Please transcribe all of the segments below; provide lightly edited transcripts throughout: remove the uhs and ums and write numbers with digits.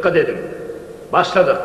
Dykgat ediň! Başladyk!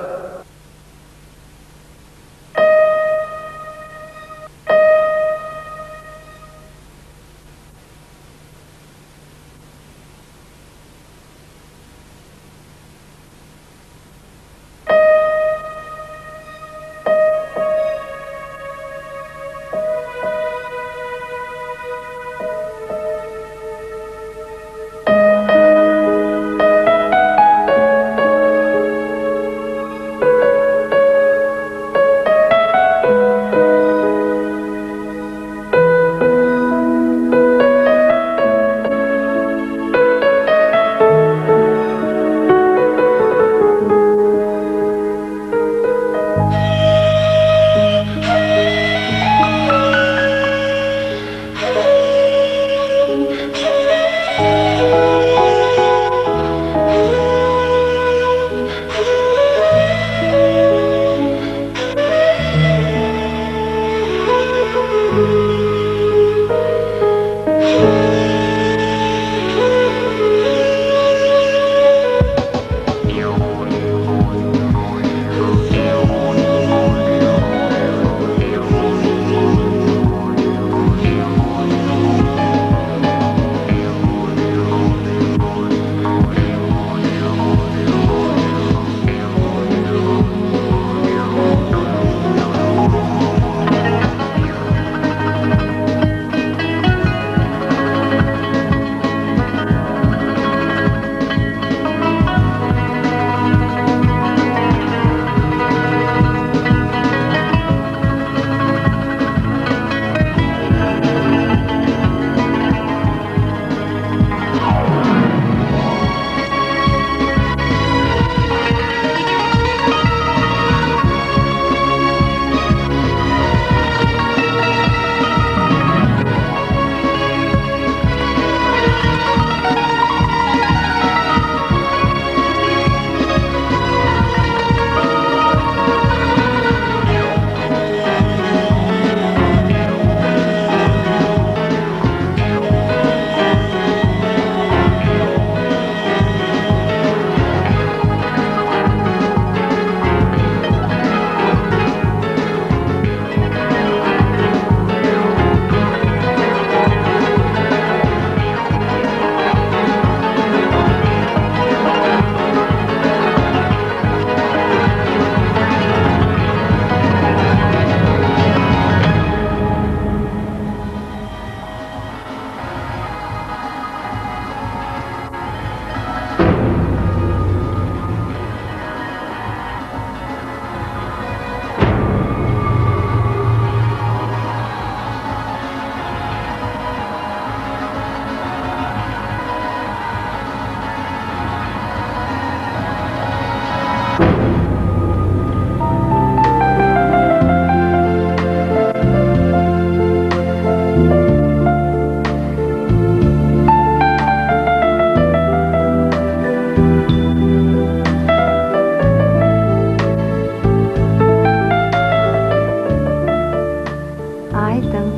Aýdyň.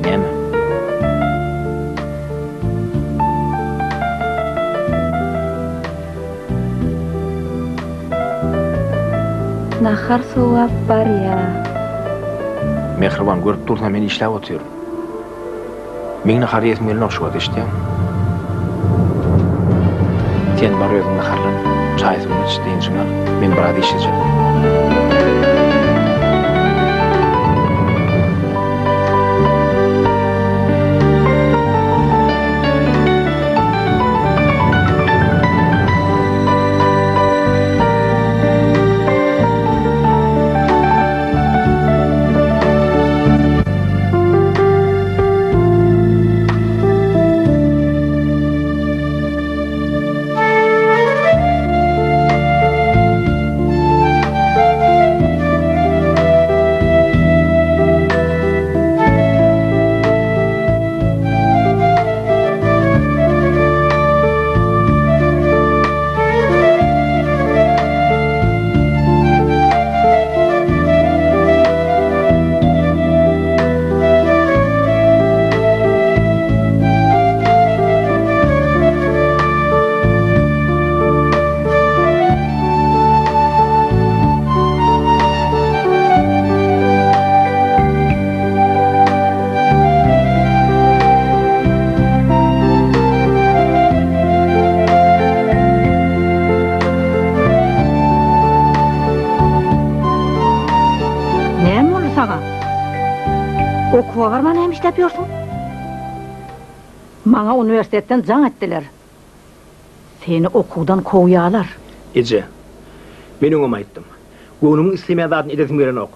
Näme? Nahar sowap barýa. Mähriban, görüp dursaň men işläp otyryn. Meň nahar iýesim gelenok şu wagt, eşitýäňmi? Sen bar özüň naharlan, çaý-suwuňy iç, dynjyňy al. Men biraz işlejek. işläp ýörsüň? Maňa uniwersitetden jaň etdiler. Seni okuwdan kowýalar. Eje, men öňem aýtdym. Göwnümiň islemeýän zadyny edesim gelenok.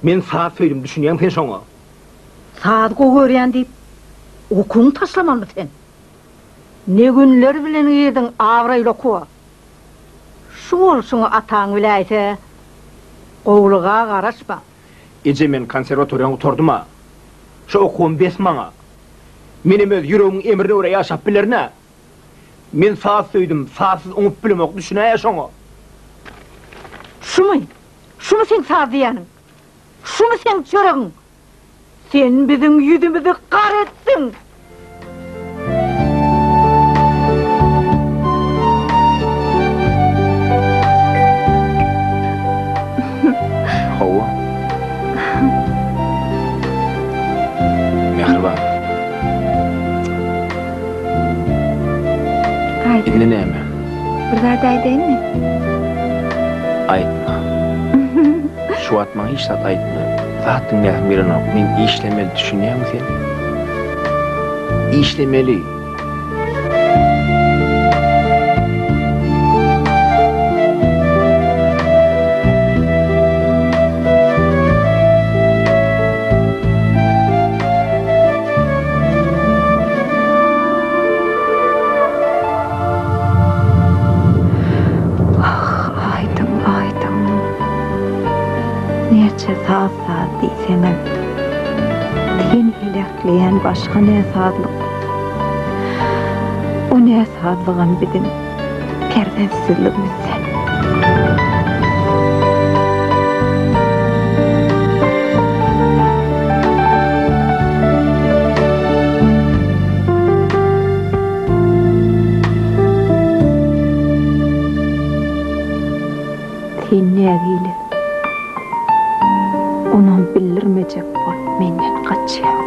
Men saz söýdüm, düşünýäňmi sen şoňa? Saz gowy görýän diýip, okuwyňy taşlamalymy sen? Ne günler bilen girdiň abraýly okuwa. Şu bolşuňy ataň biläýse, gowulyga garaşma. Eje men konserwatoriýany gutardym-a. Şu okuwam bes maňa. Menem öz ýüregimiň emrine görä ýaşap bilerin-ä. Men saz söýdüm, sazsyz oňup bilemok, düşünäý-ä şoňa. Şumy? Şumy seň saz diýýäniň? Şumy seň çöregiň? Sen biziň ýüzümizi gara etdiň! Hawa. Mähriban. Aýdyn. Indi näme? Bir zat aýdaýynmy? Aýtma. Şu wagt maňa hiç zat aýtma. Zat diňläsim gelenok. Men işlemeli, düşünýäňmi sen? Işlemeli. Wah, Aýdyň, Aýdyň. Näçe saz-saz diýseňem, seni heläkleýän başga näsazlyk. O näsazlygam biziň perzentsizligimizden. Sen nägile. Onam bildirmejek bolup menden gaçýaň.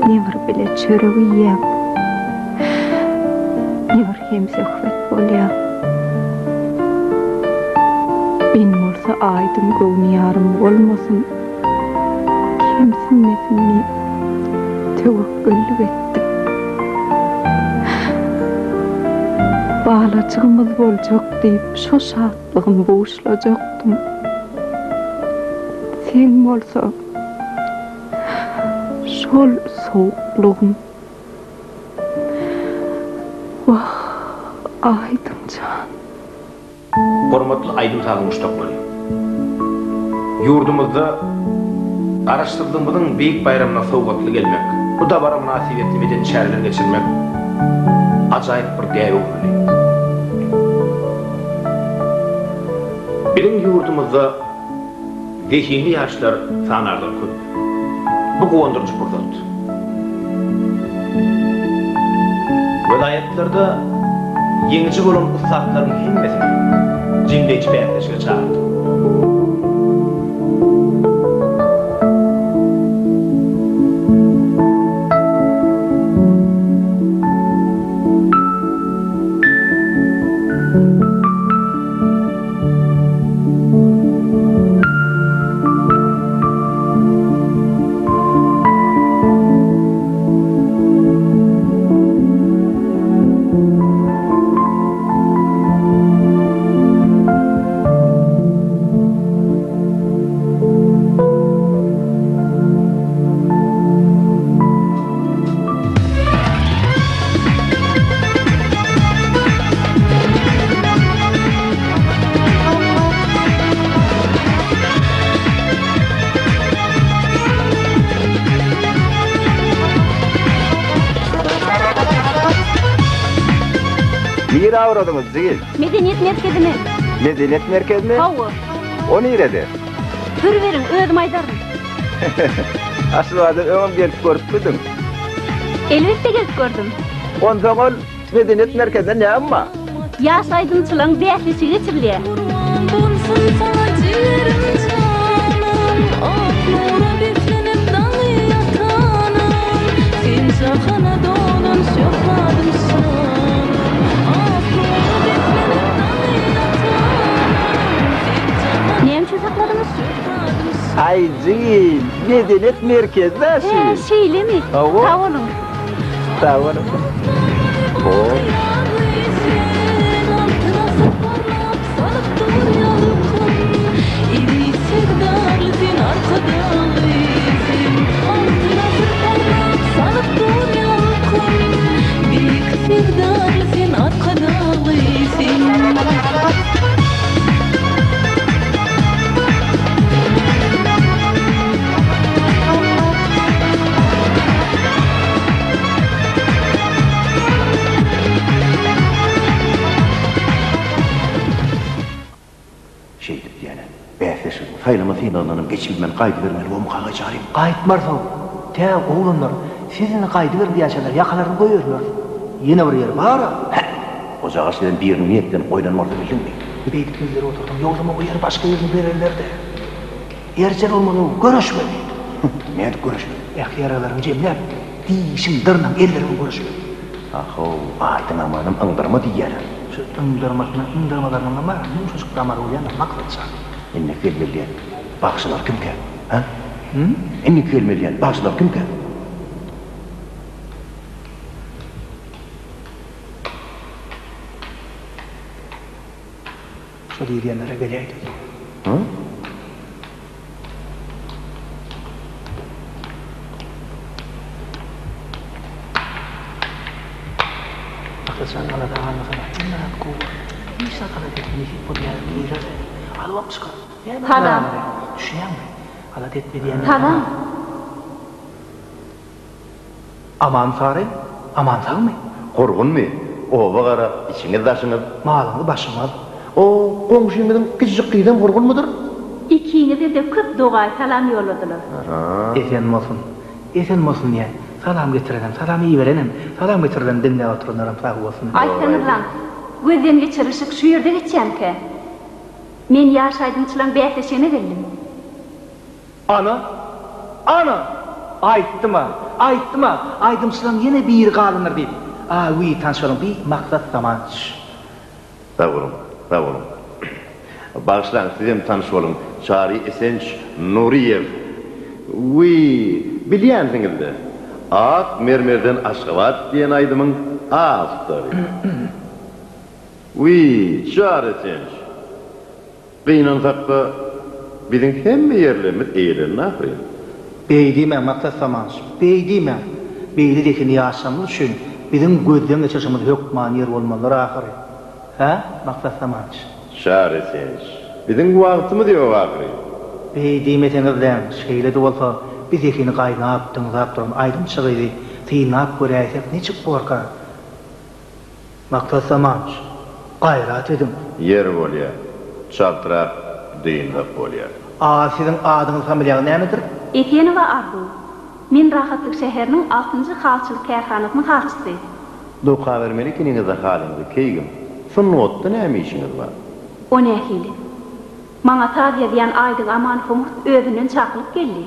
Ne bir bile çörek iýýäň, ne bir hemsöhbet bolýaň. Men bolsa aýdyň göwniýarym bolmasyn, kemsinmesin diýip töwekgellik etdim. Balajygymyz boljak diýip şo şatlygymy buşlajakdym. Seň bolsa şol sowuklygyň. Wah, Aýdyň jan. Hormatly aýdym-sazyň muşdaklary! Ýurdumyzda Garaşsyzlygymyzyň beýik baýramyna sowgatly gelmek, bu dabara mynasybetli medeni çäreler geçirmek ajaýyp bir däbe öwrüldi. Biziň ýurdumyzda Zehinli ýaşlar sanardan köp. Bu guwandyryjy pursat. Welaýatlarda ýeňiji bolan ussatlaryň hemmesini jemleýji bäsleşige çagyrdyk. Nirä ugradyňyz, jigit? Medeniýet merkezine. Medeniýet merkezine? Hawa. O nirede? Sür beriň, özüm aýdaryn. Aşgabada öňem gelip görüpmidiň? Elbetde gelip gördüm. Onsoň ol Medeniýet merkezinde näme bar? Ýaş aýdymçylaryň bäsleşigi geçirilýär. Gurban bolsun saňa jigerim janym Ak nura beslenip daňy atanym Sen jahana dolan şöhratym şanym Ak nura beslenip daňy atanym Sen jahana Näme üçin sakladyňyz? Aý jigim, men. Medeniýet merkezi-dä şu. Hä, şeýlemi? Hawa. Sag boluň. Sag boluň. Hop. Şeýdip diýene, bäsleşigiň saýlama synagyndanam geçibilmän gaýdybermeli bomkaga çarym. Gaýtmarsyň, tä oglanlar siz indi gaýdyberiň diýýänçäler ýakalaryny goýbermeris. Ýene bir ýeri bar-a. Hä, ojagaş bilen biriniň niýetlenip goýlan bolsa bildiňmi? Beýdip bizleri oturdyň, ýogsam o ýeri başga birine bererler-dä. Erjel bolmaly, göreşmeli. Nädip göreşmeli? Ähli ýaraglaryňy jemläp, dişiň, dyrnagyň, elleriňi göreşmeli. A-how, Aýdyň amanam yňdyrma diýýärler. Şu yňdyrmasyna, yňdyrmalarynyňam bar, ýumşajyk damary bolýandyr, Maksat jan. Indiki gelmeli diýen bagşylar kimkä? Hä? Indiki gelmeli diýen bagşylar kimkä? Şo diýilýänlere geläýdi. Hä? Maksatjan alada galmasana. Hemme zat gowy bolar. Hiç zat alada etme nesip bolýar girersiň. Alybam çykar. Näme Salam. Düşünýäňmi? Alada etme diýýän. Salam. Aman sary, aman sagmy? Gurgunmy? Oba gara, içiňiz daşyňyz. Malyňyz başyňyz. O goňşymyzyň kiçijik gyzam gurgunmydyr? Ikiňize-de köp dogaý salam ýolladylar. Esen bolsun. Esen bolsun diýýän. Salam getirenem, salam iberenem, salam getirilenini diňläp oturanlaram sag bolsun. Aýtsaňyzlaň, gözden geçirilişik şu ýerde geçýämikä? Men ýaş aýdymçylaň bäsleşigine geldim. Ana! Ana! Aýtdym-a! Aýtdym-a! Aýdymçylaň ýene biri galandyr diýip. A, wiý, tanyş boluň, bi Maksat Zamanç. Sag boluň, sag boluň. Bagyşlaň, sizem tanyş boluň, Çary Esenç Nuryýew. Wiý, bilýänsiňiz-dä, Ak mermerden Aşgabat diýen aýdymyň awtory. Wiý, Çary Esenç! Gynansakda, biziň hemme ýerlerimiz eýelendi ahyryn. Beý diýmäň, Maksat Samanowiç, beý diýmäň. Beýle zehinli ýaşlarymyz üçin biziň gözden geçirişimiz hökmany ýer bolmalydyr ahyry. Hä, Maksat Samanowiç? Çary Senç, biziň wagtymyz ýok ahyryn. Beý diýmeseňizläň, şeýle-de bolsa, bi zehini gaýnap, dyňzap duran aýdymçy gyzy synlap göräýsek niçik borka? Maksat Samanowiç, gaýrat ediň. Ýeri bolýa. Çaltrak dynzak bolýa. A siziň adyňyz familiýaňyz nämedir? Esenowa Arzuw. Men Rahatlyk şäheriniň altynjy halyçylyk kärhanasynyň halyçysy. Dokabermeli ikiniňizde halyňyzy keýgim. Sungatda näme işiňiz bar? O nähili? Maňa saz ýazýan Aýdyň Amanowyň hut özünden çakylyk geldi.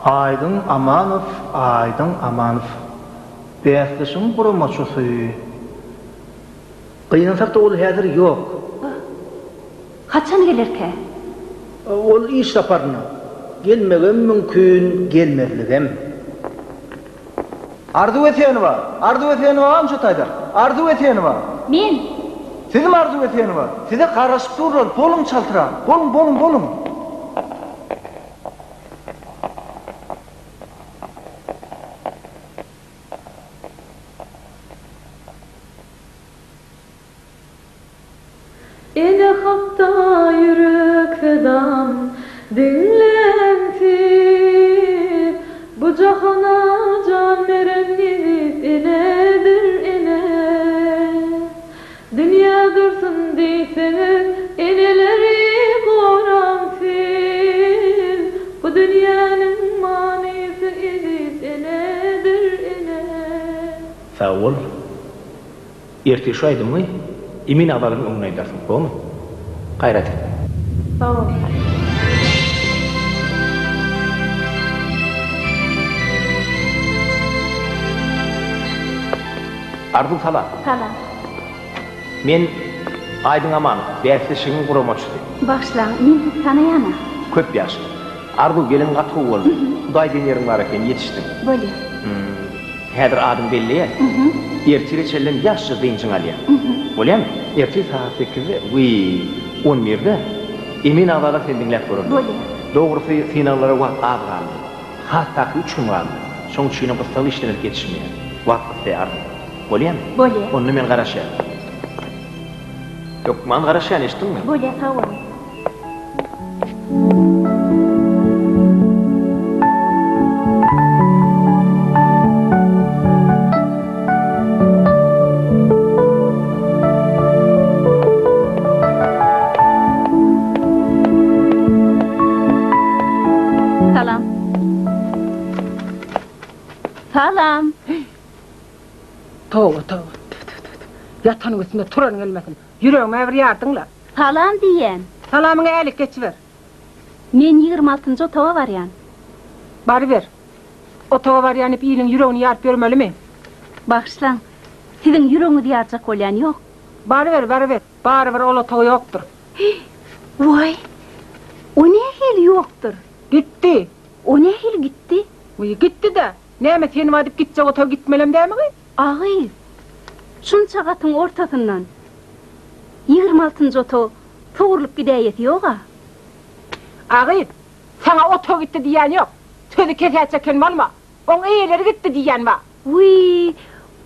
Aýdyň Amanow Aýdyň Amanow bäsleşigiň guramaçysy. Gynansak-da ol häzir ýok. Haçan gelerkä? Ol iş saparynda. Gelmegem mümkin, gelmezligem. Arzuw Esenowa! Arzuw Esenowa barmy şu taýda? Arzuw Esenowa! Men! Sizmi Arzuw Esenowa? Size garaşyp durlar, boluň çaltrak! Boluň, boluň, boluň! Ene hakda ýürek sedam diňläň siz, Bu jahana jan beren eziz enedir ene. Dünýä dursun diýseňiz eneleri goraň siz, Bu dünýäniň manysy eziz enedir ene. Sag bol. Ertir şu aýdymyňy emin agzalaryň öňünde aýdarsyň, gowumy? Gaýrat et. Sag bol. Arzuw salam. Salam. Men Aýdyň Amanow, bäsleşigiň guramaçysy. Bagyşlaň, men sizi tanaýan-a. Köp ýagşy. Arzuw, geliň gaty gowy boldy. Hudaý diýen ýeriň bar eken, ýetişdiň. Bolýa. Häzir adyň belleýäs. Ertire çenlem ýagşyja dynjyňy alýaň. Bolýamy? Ertir sagat sekizde, wiý, on birde emin agzalar seni diňläp görerler. Bolýa. Dogrusy, synaglara wagt az galdy. Has takygy üç gün galdy. Şoň üçinem gyssagly işlemek ýetişmeýär. Wagt gyssaýar, Arzuw. Bolýamy? Bolýa. Onda men garaşýan. Hökman garaşýan, eşitdiňmi? Bolýa, sag boluň. Salam. Salam. Toba, toba. Ýatanyň üstünde turan gelmesin. Ýüregime bir ýardyň-la. Salam diýýän. Salamyňy älik geçiber. Men 26-njy otaga barýan. Baryber. Otaga barýan diýip iliň ýüregini ýaryp ýörmelimi? Bagyşlaň, siziň ýüregiňizi ýarjak bolýan ýok. Baryber, baryber. Barybir ol otaga ýokdur. Waý, o nähili ýokdur? Gitdi. O nähili gitdi? Wiý, gitdi-dä. Näme, sen bar diýip gitjek otaga gitmelem dämi gyz? A gyz, şunça gatyň ortasyndan 26-njy otag sowrulyp gidäýesi ýog-a. A gyz, saňa otag gitdi diýýän ýok. Sözi kesä çeken bolma. Oň eýeleri gitdi diýýän bar. Wiý,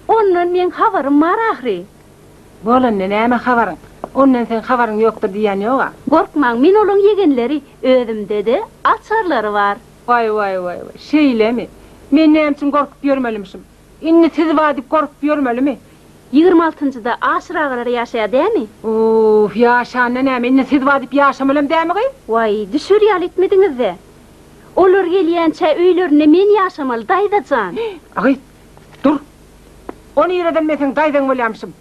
ondan meň habarym bar ahyry. Bolanda näme habaryň? Ondan seň habaryň ýokdur diýýän ýog-a. Gorkmaň, men olaň ýegenleri, özümde-de açarlary bar. Waý, waý, waý, waý, şeýlemi? Men näme üçin gorkup ýörmelimişim? Indi siz bar diýip gorkup ýörmelimi? 26-njyda Aşyr agalar ýaşaýar dämi? Uh, ýaşanda näme, indi siz bar diýip ýaşamalam dämi gyz? Waý, düşer ýaly etmediňiz-dä. Olar gelýänçä öýlerinde men ýaşamaly, daýza jan. A gyz, dur. O nireden men seň daýzaň bolýamyşym?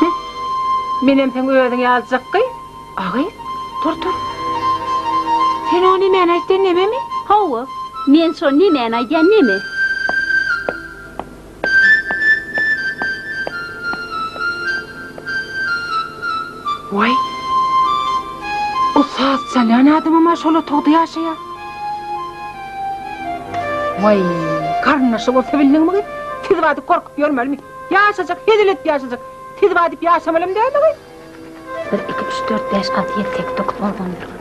Hü, menem seň özüň ýalyjak gyz. A gyz, dur, dur. Sen o nemäni aýtýan nememi? Hawa, men şo nemäni aýdýan neme. Waý! O saz çalýan adamam-a şol otagda ýaşaýar. Waý, garyndaşy bolsa bildiňmi gyz? Siz bar diýip gorkup ýörmelimi? Ýaşajak, hezil edip ýaşajak. Siz bar diýip ýaşamalam dälmi gyz? 1, 2, 3, 4, 5, 6, 7, 8, 9, 10, 11.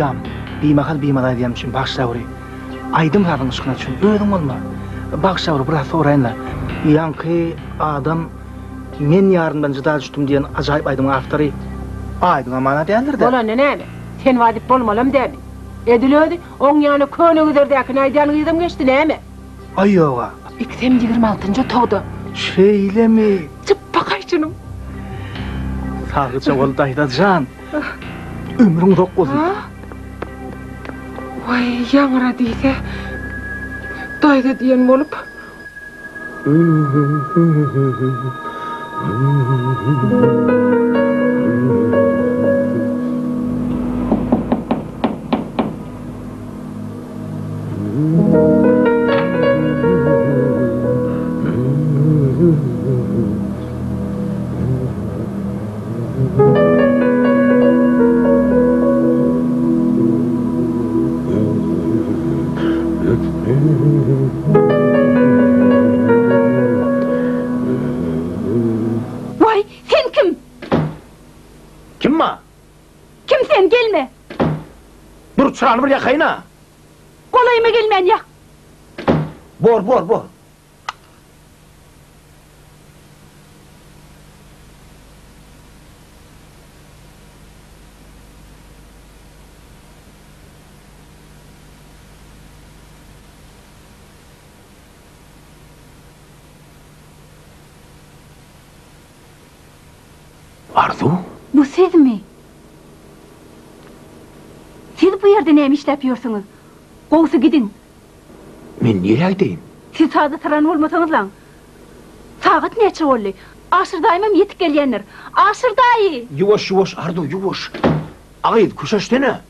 Uýam, bimahal bimaza edýänim üçin bagyşlaweri. Aýdym-sazyň yşkyna düşen özüň bolma. Bagyşlaweri, biraz soraýyn-la. Ýaňky adam Men ýarymdan jyda düşdüm diýen ajaýyp aýdymyň awtory Aýdyň Amana däldir-dä? Bolanda näme? Sen wajyp bolmalam däl. Edil özi, oň ýanyna köne güzerdäkini aýdýan gyzam geçdi näme? Aý ýog-a. Ikisem 20 altynjy otagda. Şeýlemi? Çypbakaý şunuň. Sagja bol daýza jan. Ömrüň uzak bolsun. Waý, ýaňra diýse, daýza diýen bolup. Waý, sen kim? Kim ma? Kim sen, gelme! Dur, çyrany bir ýakaýyn-a! Golaýyma gelmän ýak! Bor, bor, bor. Arzuw? Bu sizmi? Siz bu ýerde näme işläp ýörsüňiz? Gowusy gidiň. Men nirä gideýin? Siz sada syran bolmasaňyzlaň. Sagat näçe boldy? Aşyr daýymam ýetip gelýändir. Aşyr daýy! Ýuwaş, ýuwaş, Arzuw, ýuwaş. A gyz, köşeşsene.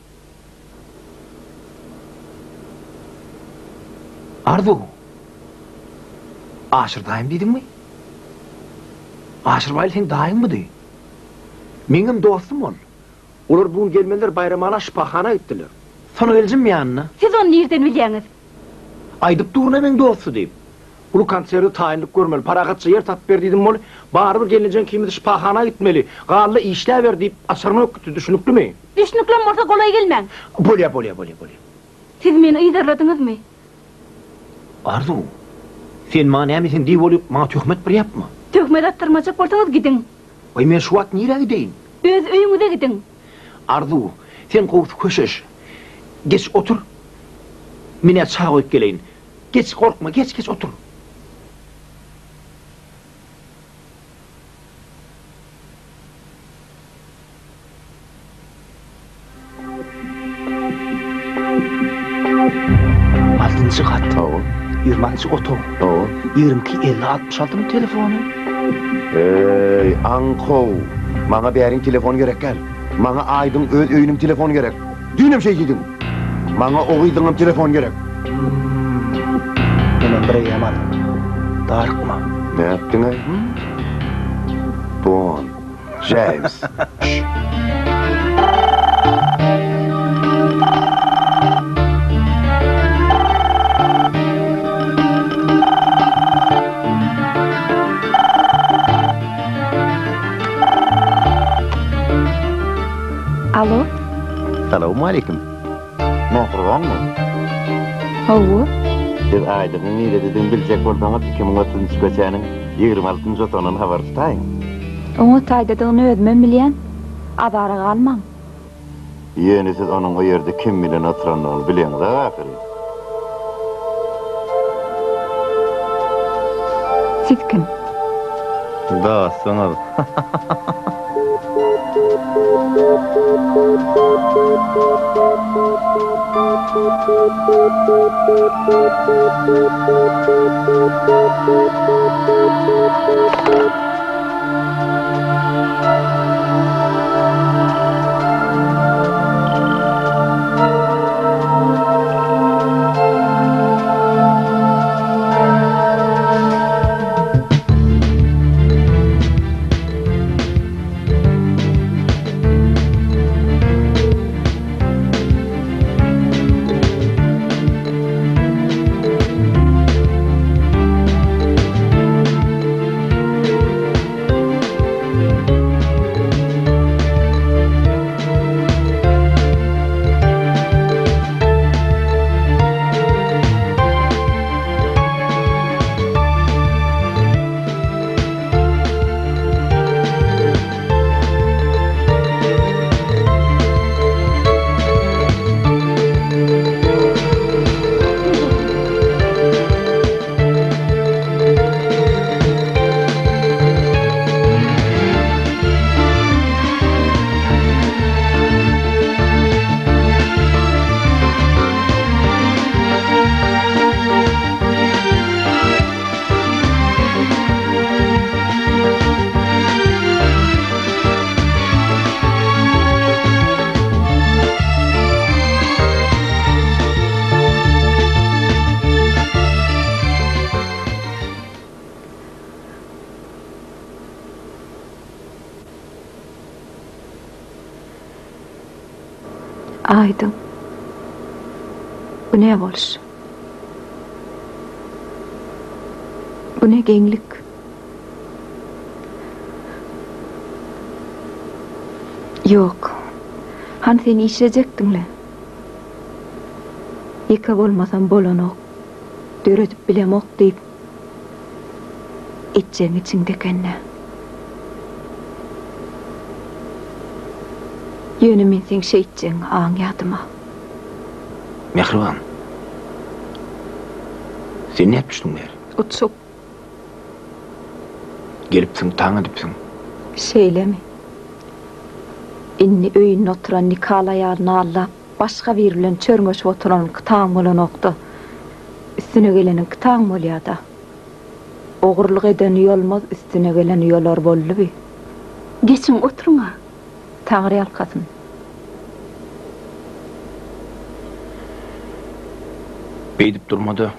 Arzuw. Aşyr daýym diýdiňmi? Aşyr baýly seň daýyňmydy? Meňem dostum ol. Olar bu gün gelmeliler Baýramala şypahana gitdiler. Sona geljim ýanyna. Siz ony nirden bilýäňiz? Aýdyp durna meň dosty diýip. Uly konserde taýynlyk görmeli, parahatja ýer tapyp ber diýdim bol, barybir gelnejeň ikimiz şypahana gitmeli, galda işläber diýip açaryny ökütdi, düşüniklimi? Düşnüklem bolsa golaý gelmäň. Bolýa bolýa bolýa bolýa. Siz meni yzarladyňyzmy? Arzuw, sen maňa näme sen diý bolup maňa töhmet bir ýapma. Töhmet atdyrmajak bolsaňyz gidiň. Waý men şu wagt nirä gideýin? Öz öýüňize gidiň. Arzuw, sen gowusy köşeş. Geç otur. Men-ä çaý goýup geleýin. Geç, gorkma, geç, geç otur. Altynjy gat. Hawa. Ýigrimanjy otag. Hawa. 22 50 66 myň telefony? Eý, aňkow! Maňa bäriň telefon gerek däl. Maňa Aýdyň öz öýüniň telefony gerek. Düýnem şeý diýdiň. Maňa o gyzyňam telefony gerek. Menem bir eýýäm aldym. Darykma. Nätdiň-aý? Don. James. Alo. Salowmaleýkim. Mähribanmy? Hawa. Siz Aýdyňyň nirededigini biljek bolsaňyz, 2033 köçäniň 26-njy otagyndan habar tutaýyň. Oňa taýdadygyny özümem bilýän. Azara galmaň. Ýöne siz onuň o ýerde kim bilen oturandygyny bileňzok ahyry. Siz kim? Dostuňyz. Aýdyň. Bu ne boluş? Bu ne geňlik? Ýok. Hany sen işlejekdiň-le? Ýeke bolmasam bolanok, döredip bilemok diýip, etjegiň içiňde eken-dä. Ýöne men seň şeýtjegiňi aňýadym-a. Mähriban, sen nädip düşdüň bäri? Uçup. Gelipsiň, taň edipsiň. Şeýlemi? Indi öýünde oturan nikaly aýalyny aldap, başga biri bilen çörňeşip oturanyňky taň bolanok-da, üstüne geleniňki taň bolýa-da. Ogurlyk eden uýalmaz, üstüne gelen uýalar boldy bi. Geçiň, oturyň-a. Taňryýalkasyn. Beýdip durma-da.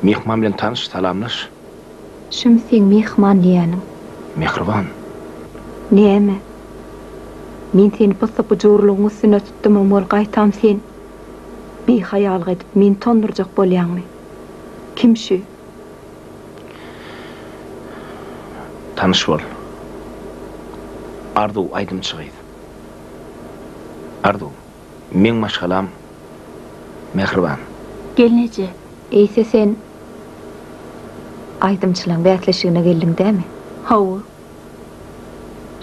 Myhman bilen tanyş, salamlaş. Şumy seň myhman diýýäniň? Mähriban. Näme? Men seni pyssy-pyjurlygyň üstüne tutdumam weli gaýtam sen bihaýalyk edip meni tondurjak bolýaňmy? Kim şü? Tanyş bol. Arzuw aýdymçy gyz. Arzuw. Meň maşgalam mähriban. Gelneje. Eýse sen aýdymçylaň bäsleşigine geldiň dämi? Hawa.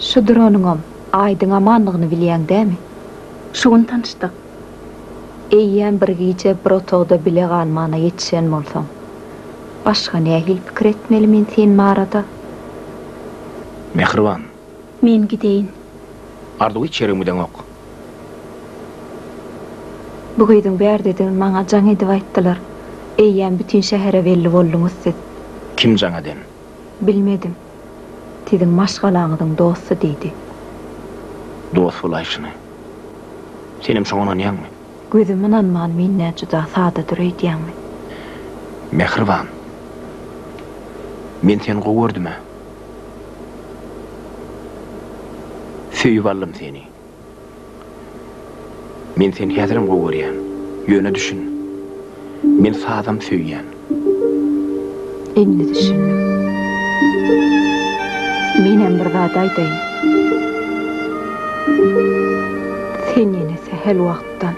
Şu duranyňam Aýdyň Amanlygyny bilýäň dämi? Şu gün tanyşdyk. Eýýäm bir gije bir otagda bile galmana ýetişen bolsaň, başga nähili pikir etmeli men sen barada? Mähriban. Men gideýin. Arzuw hiç ýere gideňok. Bu gyzyň bärdedigini maňa jaň edip aýtdylar. Eýýäm bütin şähere belli bolduňyz siz. Kim jaň eden? Bilmedim. Siziň maşgalaňyzyň dosty diýdi. Dost bolaýşyny. Senem şoňa ynanýaňmy? Gözüm ynanman men-ä juda sadadyr öýdýäňmi? Mähriban. Men seni gowy gördüm-ä. Söýüp aldym seni. Men seni häzirem gowy görýän. Ýöne düşün. Men sazam söýýän. Indi düşündim. Menem bir zat aýdaýyn. Sen ýene sähel wagtdan,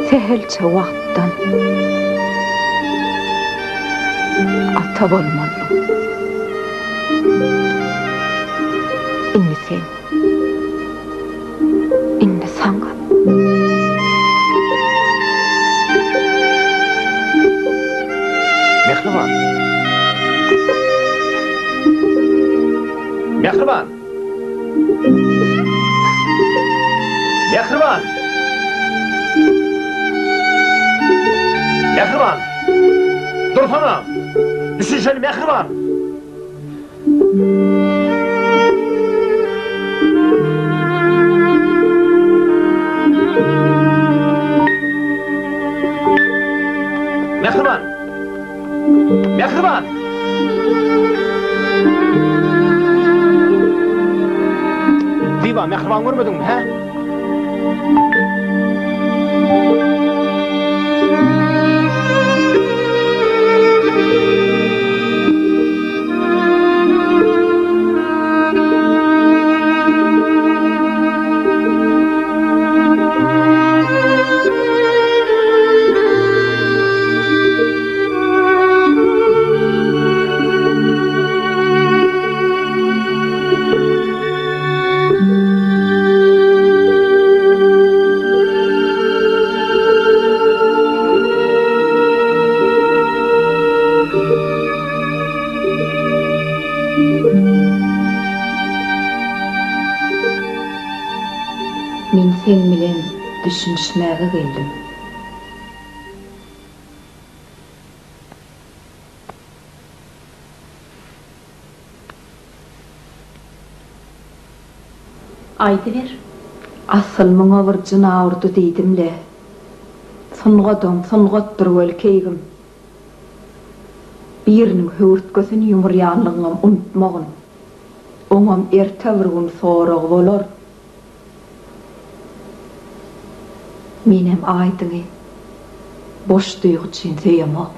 sähelçe wagtdan ata bolmalydyň. Indi sen. Indi saňa. Mähriban. Mähriban. Mähriban. Mähriban. Dursana. Düşünşeli Mähriban. Mähriban! Mähriban! Ziba, Mähriban görmediňmi, hä? Men seň bilen düşünişmäge geldim. Aýdyber. Asyl muňa bir jyna urdy diýdim-le. Sungadam sungatdyr weli keýgim. Biriniň höwürtgesini ýumurýanlygyňam unutmagyn. Oňam erte bir gün soragy bolar. Menem Aýdyňy boş duýgy üçin söýemok.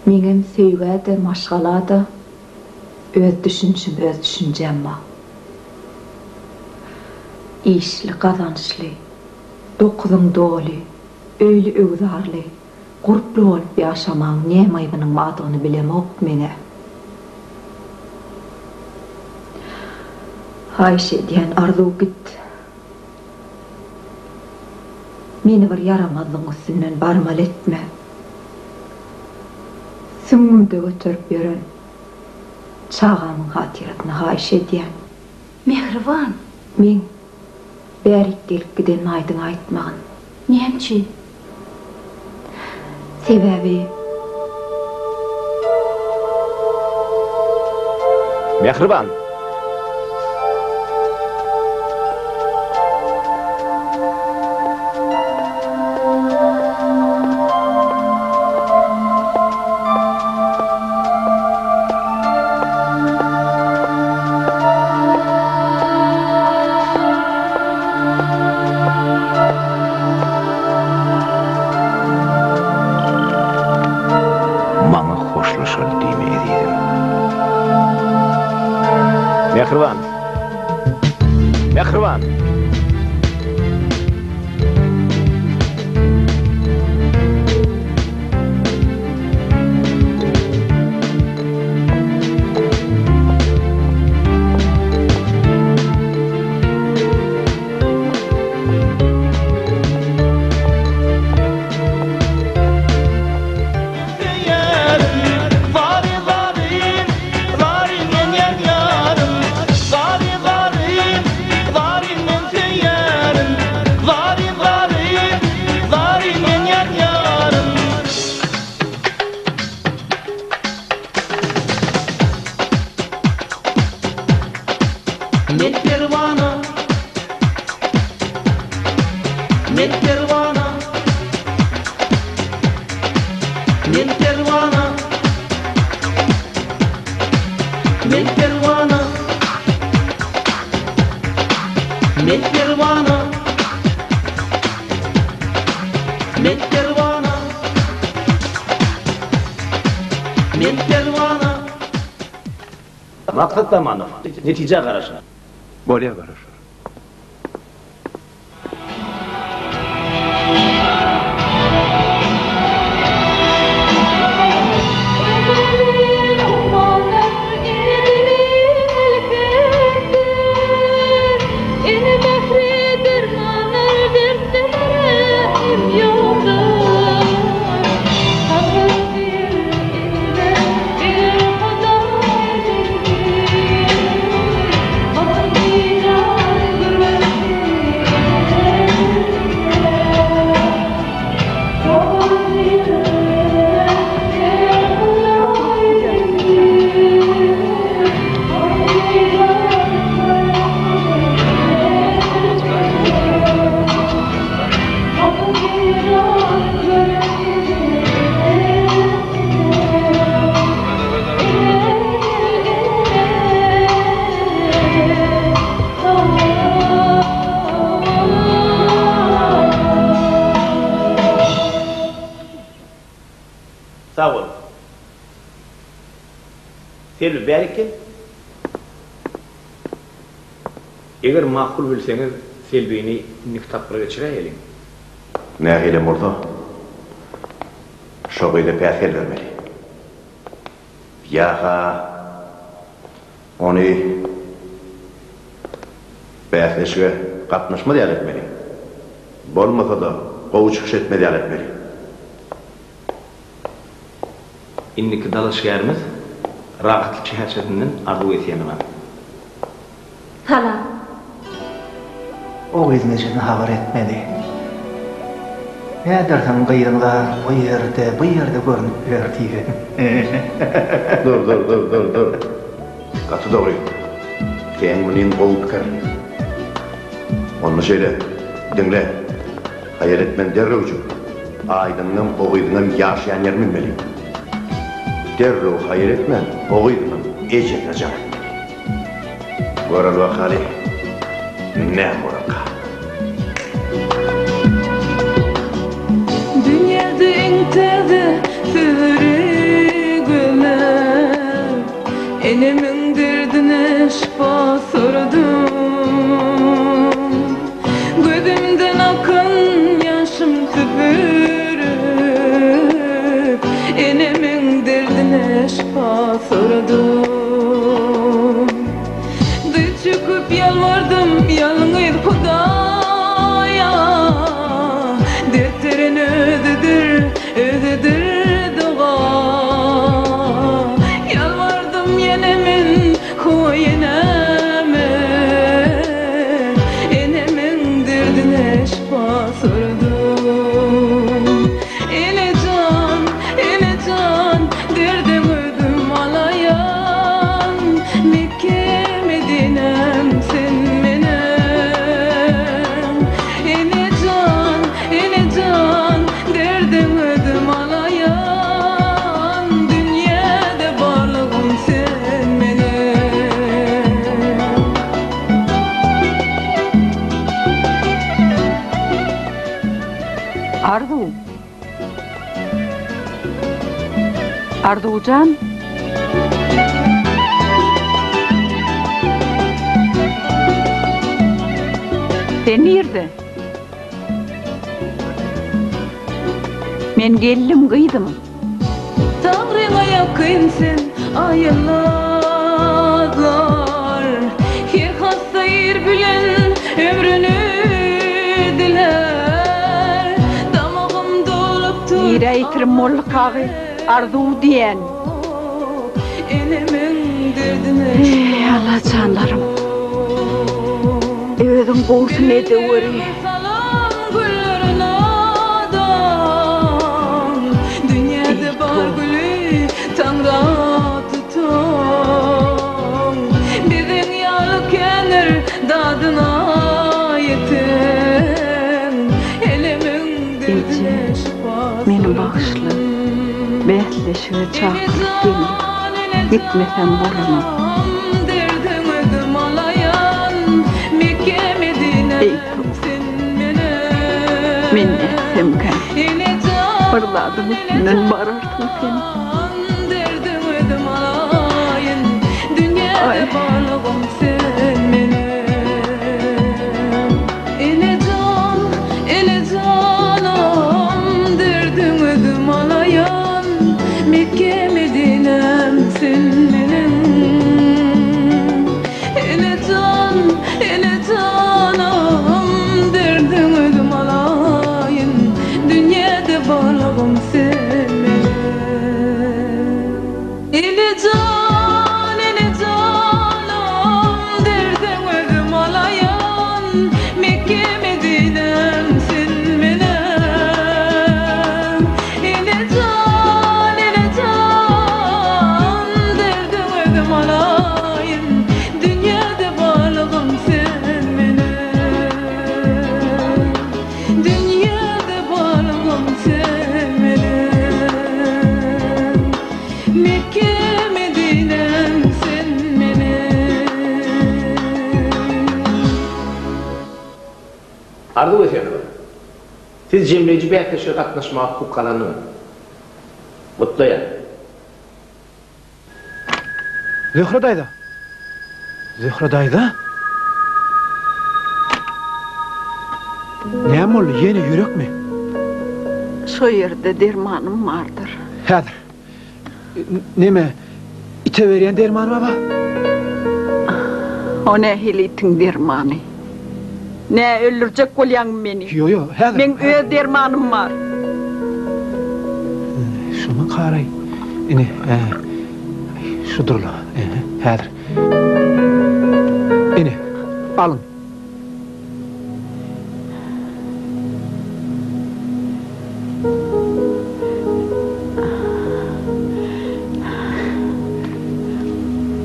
Meňem söýgä-de, maşgala-da öz düşünişim, öz düşünjäm bar. Işli, gazançly, dokuzyň doly, öýli-öwzarly, gurply bolup ýaşamagyň näme aýbynyň bardygyny bilemok men-ä. Haýyş edýän, Arzuw git. Meni bir ýaramazlygyň üstünden barmaly etme. Süňňümde göterip ýören çagamyň hatyrasyna haýyş edýän. Mähriban! Meň bärik gelip gidenimi aýdyň aýtmagyn. Näme üçin? Sebäbi. Mähriban! Maňa hoşlaşaly diýme ezizim. Mähriban. Mähriban. Men perwana Men perwana Men perwana Men perwana Men perwana Men perwana Men perwana Maksat Zamanow, Netijä garaşar. Bolýa garaşar. Sag bol. Selbi bärik gel. Eger makul bilseňiz Selbini indiki tapgyra geçiräýeliň. Nähilem bolsa, şo gyza päsgel bermeli. Ýa-ha ony bäsleşige gatnaşmaz ýaly etmeli. Bolmasa-da, gowy çykyş etmez ýaly etmeli. Indiki dalaşgärimiz Rahatlyk şäherçesinden Arzuw Esenowa. Salam. O gyzyň ejesine habar etmeli. Nädersiň gyzyň-da o ýerde, bu ýerde görnüp ýör diýip. Dur, dur, dur, dur, dur. Gaty dogry. Seň munyň gowy pikir. Onda şeýle, diňle. Haýal etmän derrewjik Aýdyňyňam, o gyzyňam ýaşaýan ýerini bilmeli. Derrew haýal etmän o gyzyňam ejesine jaň etmeli. Göreli bakaly, näme bolarka. Täze sözleri gözläp, Enemiň derdine şypa soradym. Gözümden akan ýaşym süpürip, Enemiň derdine şypa soradym. Dyz çöküp ýalbardym ýalňyz Hudaýa, Dert beren özüdir, özüdir doga. Ýalbardym ýene men hoý eneme, Enemiň derdine şypa soradym. Ene jan, ene jan, derdiň özüm alaýan, Mekge, Medinem sen meniň. Ene jan, ene jan, derdiň özüm alaýan, Dünýäde barlygym sen meniň. Arzuw. Arzuwjan. Sen nirde? Men geldim gyzym. Taňryňa ýakyn sen aýylatlar Her hassa ir bilen ömrüni dilär Damagym dolup dur Nirä ýitirim boldy kagy Arzuw diýen. Enemiň derdine Eý Allajanlarym. Özüň gowusyny edeweri. Eje, meni bagyşla. Bäsleşige çakylyk geldi. Gitmesem bolanok. Eý, toba. Men nätsemkäm? Bir zadyň üstünden bararsyň sen. Aý. Arzuw Esenowa, Siz jemleýji bäsleşige gatnaşmaga hukuk gazandyňyz. Gutlaýan. Zöhre daýza! Zöhre daýza! Näme boldy, ýene ýürekmi? Şo ýerde dermanym bardyr. Häzir. Neme, ite berýän dermany baba? O nähili itiň dermany? Nä, öldürjek bolýaňmy meni? Ýo, ýo, häzir. Meň öz dermanym bar. Şumy karaý? Ine, hä. Şudur-la, hä, häzir. Ine, alyň.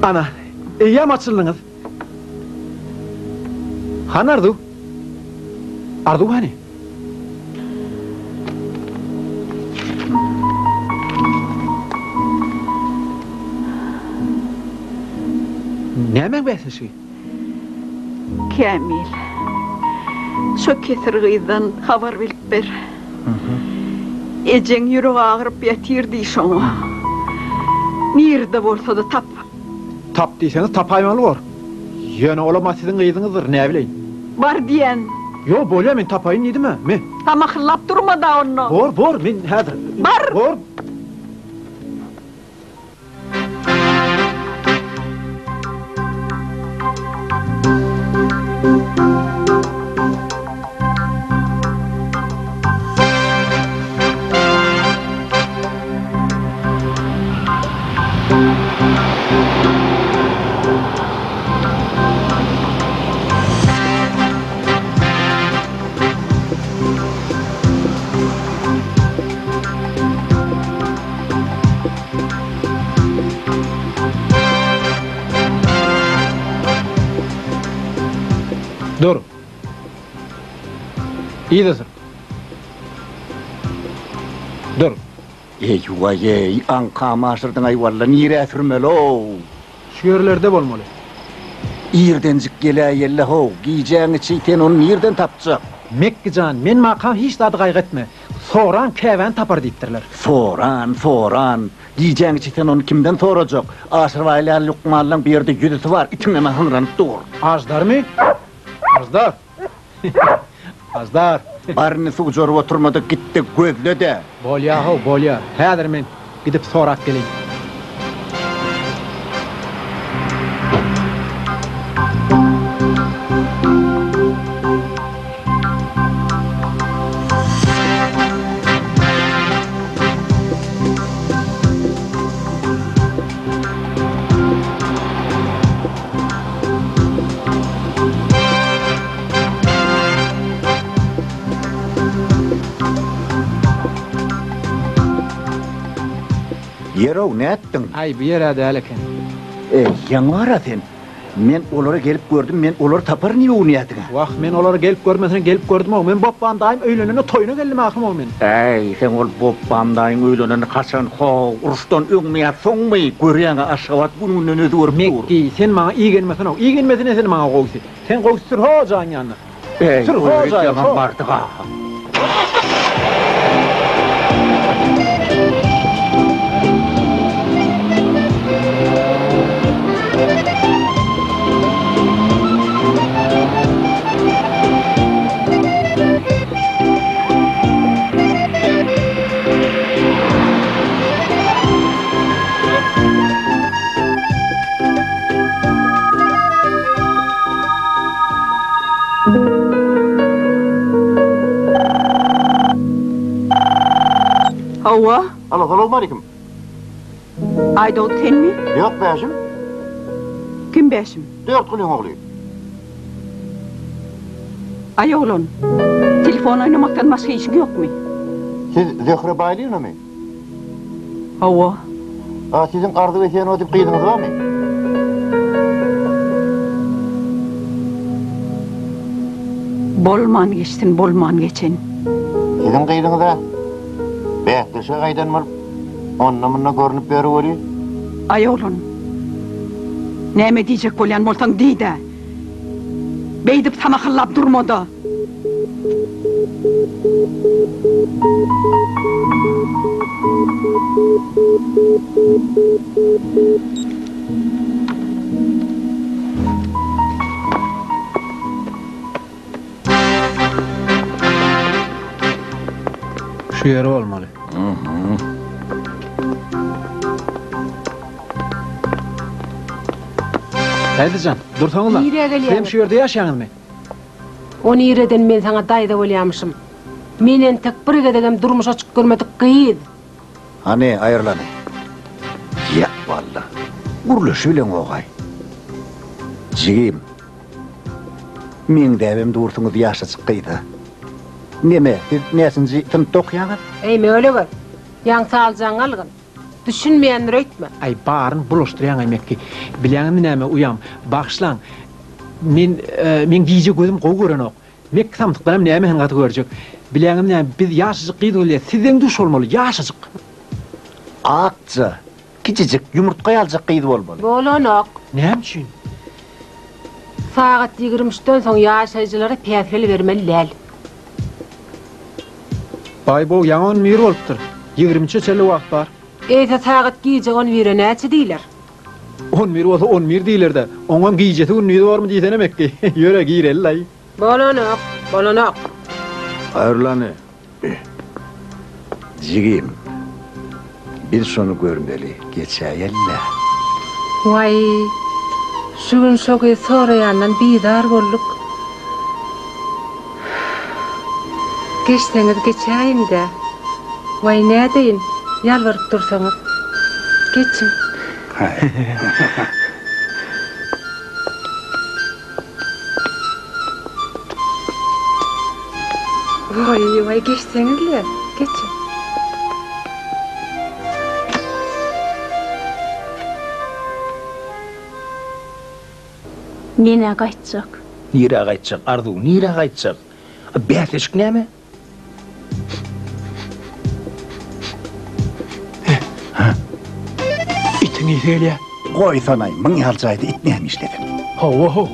Ana, eýýäm açyldyňyz. Hany Arzuw? Arzuw hany? Nämäň bäsleşigi? Kämil, şo kesir gyzdan habar bilip ber. Ejeň ýüregi agyryp ýatyr diý şoňa. Nirede bolsa-da tap. Tap diýseňiz tapaýmaly bor. Ýöne olam-a siziň gyzyňyzdyr, näbileýin. Bar diýen. Ýok, bolýa, men tapaýyn diýdim-ä, me. Samahyllap durma-da onda. Bor, bor, men häzir. Bar! Bor. Dur. Yza sür. Dur. Eý waý-eý, aňkamy aşyrdyň-aý walla, nirä sürmeli-ow? Şu ýerlerde bolmaly. Irdenjik geläýeli-how, gijäň içi sen ony nirden tapjak? Mekgi jan, men makam hiç zady gaýgy etme. Soran käbäni tapar diýipdirler. Soran, soran. Gijäň içi sen ony kimden sorajak? Aşyrbaý ýaly lukmanlaň bu ýerde ýüzüsi bar, itiňem-ä hyňranyp dur. Aždarmy? Aždar! Aždar! Baryny suwjaryp oturma-da, git-de gözle-de! Bolýa-how, bolýa. Häzir men gidip sorap geleýin. Ýer-ow, nätdiň? Aý, bu ýer-ä däl eken. Eý, ýaňy-ara sen. Men olary gelip gördüm, men olary taparyn diýip öwünýärdiň-ä. Wah, men olary gelip görmesine gelip gördüm-ow. Men Bopbam daýym öýlenende toýuna geldim ahyrym-ow men. Äý, seň ol Bopbam daýyň öýleneni haçan, ho, uruşdan öňmi ýa soňmy? Görýäň-ä, Aşgabat gün-günden özgerip dur. Mekgi, sen maňa igenmesene-ow. Igenmesene sen maňa gowusy. Sen gowusy sür ho jaýyň ýanyna. Äý, Sür ho oýa jaýa, ýaňam ho. bardyk-a. Hawa. Alo, salowmalikim. Aýdogdy senmi? Ýok, Bäşim. Kim Bäşim? Dörtgulyň ogly. Aý oglan, telefon oýnamakdan başga işiň ýokmy? Siz Zöhre Baýlyýewnamy? Hawa. A siziň Arzuw Esenowa diýip gyzyňyz barmy? Bolman geçsin bolman geçen. Siziň gyzyňyz-a bäsleşige gaýdan bolup, onda-munda görnüp ýör weli. Aý oglan, näme diýjek bolýan bolsaň diý-dä. Beýdip samahyllap durma-da. Şu ýeri bolmaly. Daýzajan, dursaňyzla. Nirä gelýäňiz? Sizem şu ýerde ýaşaýaňyzmy? O nireden men saňa daýza bolýamyşym. Men entek bir gezegem durmuşa çykyp görmedik gyz. Hany, aýrylany. Ýa, walla. Gürleşibileňogaý. Jigim. Meňzäbem dursuňyz ýaşajyk gyza. Neme, siz näçinji synpda okaýaňyz? Eý, mölegöz! Ýaňsa aljaňy algyn. Düşünmeýändir öýtme. Aý, baryn bulaşdyrýaň-aý, Mekgi. Bilýäňizmi näme, uýam, bagyşlaň. Men, meň gije gözüm gowy görenok. Mekgi samsykdanam nämesini gaty görjek. Bilýäňizmi näme, biz ýaşajyk gyz bolýas, siz deň-duş bolmaly, ýaşajyk. Akja, kiçijik, ýumurtga ýaljak gyz bolmaly. Bolanok. Näme üçin? Sagat 23-den soň ýaşaýjylara päsgel bermeli däl. Baý-bow, ýaňy on bir bolupdyr. Ýigrimi üçe çenli wagt bar. Eýse sagat gije on bire näçe diýler? On bir bolsa on bir diýler-dä. Oňam gijesi-gündizi bormy diýsene Mekgi. Ýöre, gireli-laý. Bolanok, bolanok. Aýrylany. Jigim, biz şony görmeli, geçäýeli-le. Waý, şu gün şo gyz soraýandan bizar bolduk. Geçseňiz geçäýiň-dä. Waý, nädeýin, ýalbaryp dursaňyz. Geçiň. Waý, waý, geçseňiz-le, geçiň. Men-ä gaýtjak. Nirä gaýtjak, Arzuw, nirä gaýtjak? A bäsleşik näme? Itiň ysy gelýä. Goýsanaý, muň ýaly jaýda it näme işlesin? Hawa, how.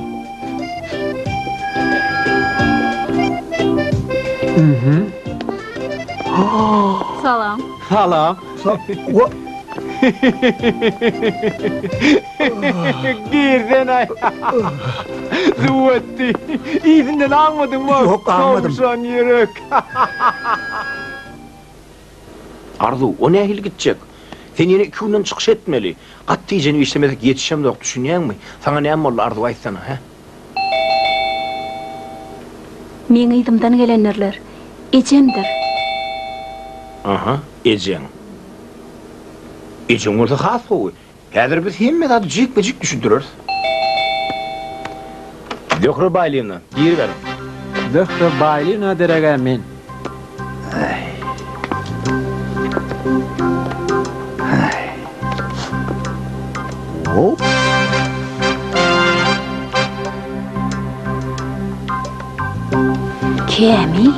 Mhm. Salam. Salam. Girsen-aý. Zuwwetdi. Yzyndan aňmadyňmy? Ýok, aňmadym. Towşan ýürek. Arzuw, o nähili gitjek? Sen ýene iki günden çykyş etmeli. Gaty tijenip işlemesek ýetişemzok, düşünýäňmi? Saňa näme boldy, Arzuw, aýtsana, hä? Meň yzymdan gelendirler. Ejemdir. Aha, ejeň. Ejeň bolsa has gowy. Häzir biz hemme zady jikme-jik düşündireris. Zöhre Baýlyýewna, giriberiň. Zöhre Baýlyýewna dereg-ä men. Kämil?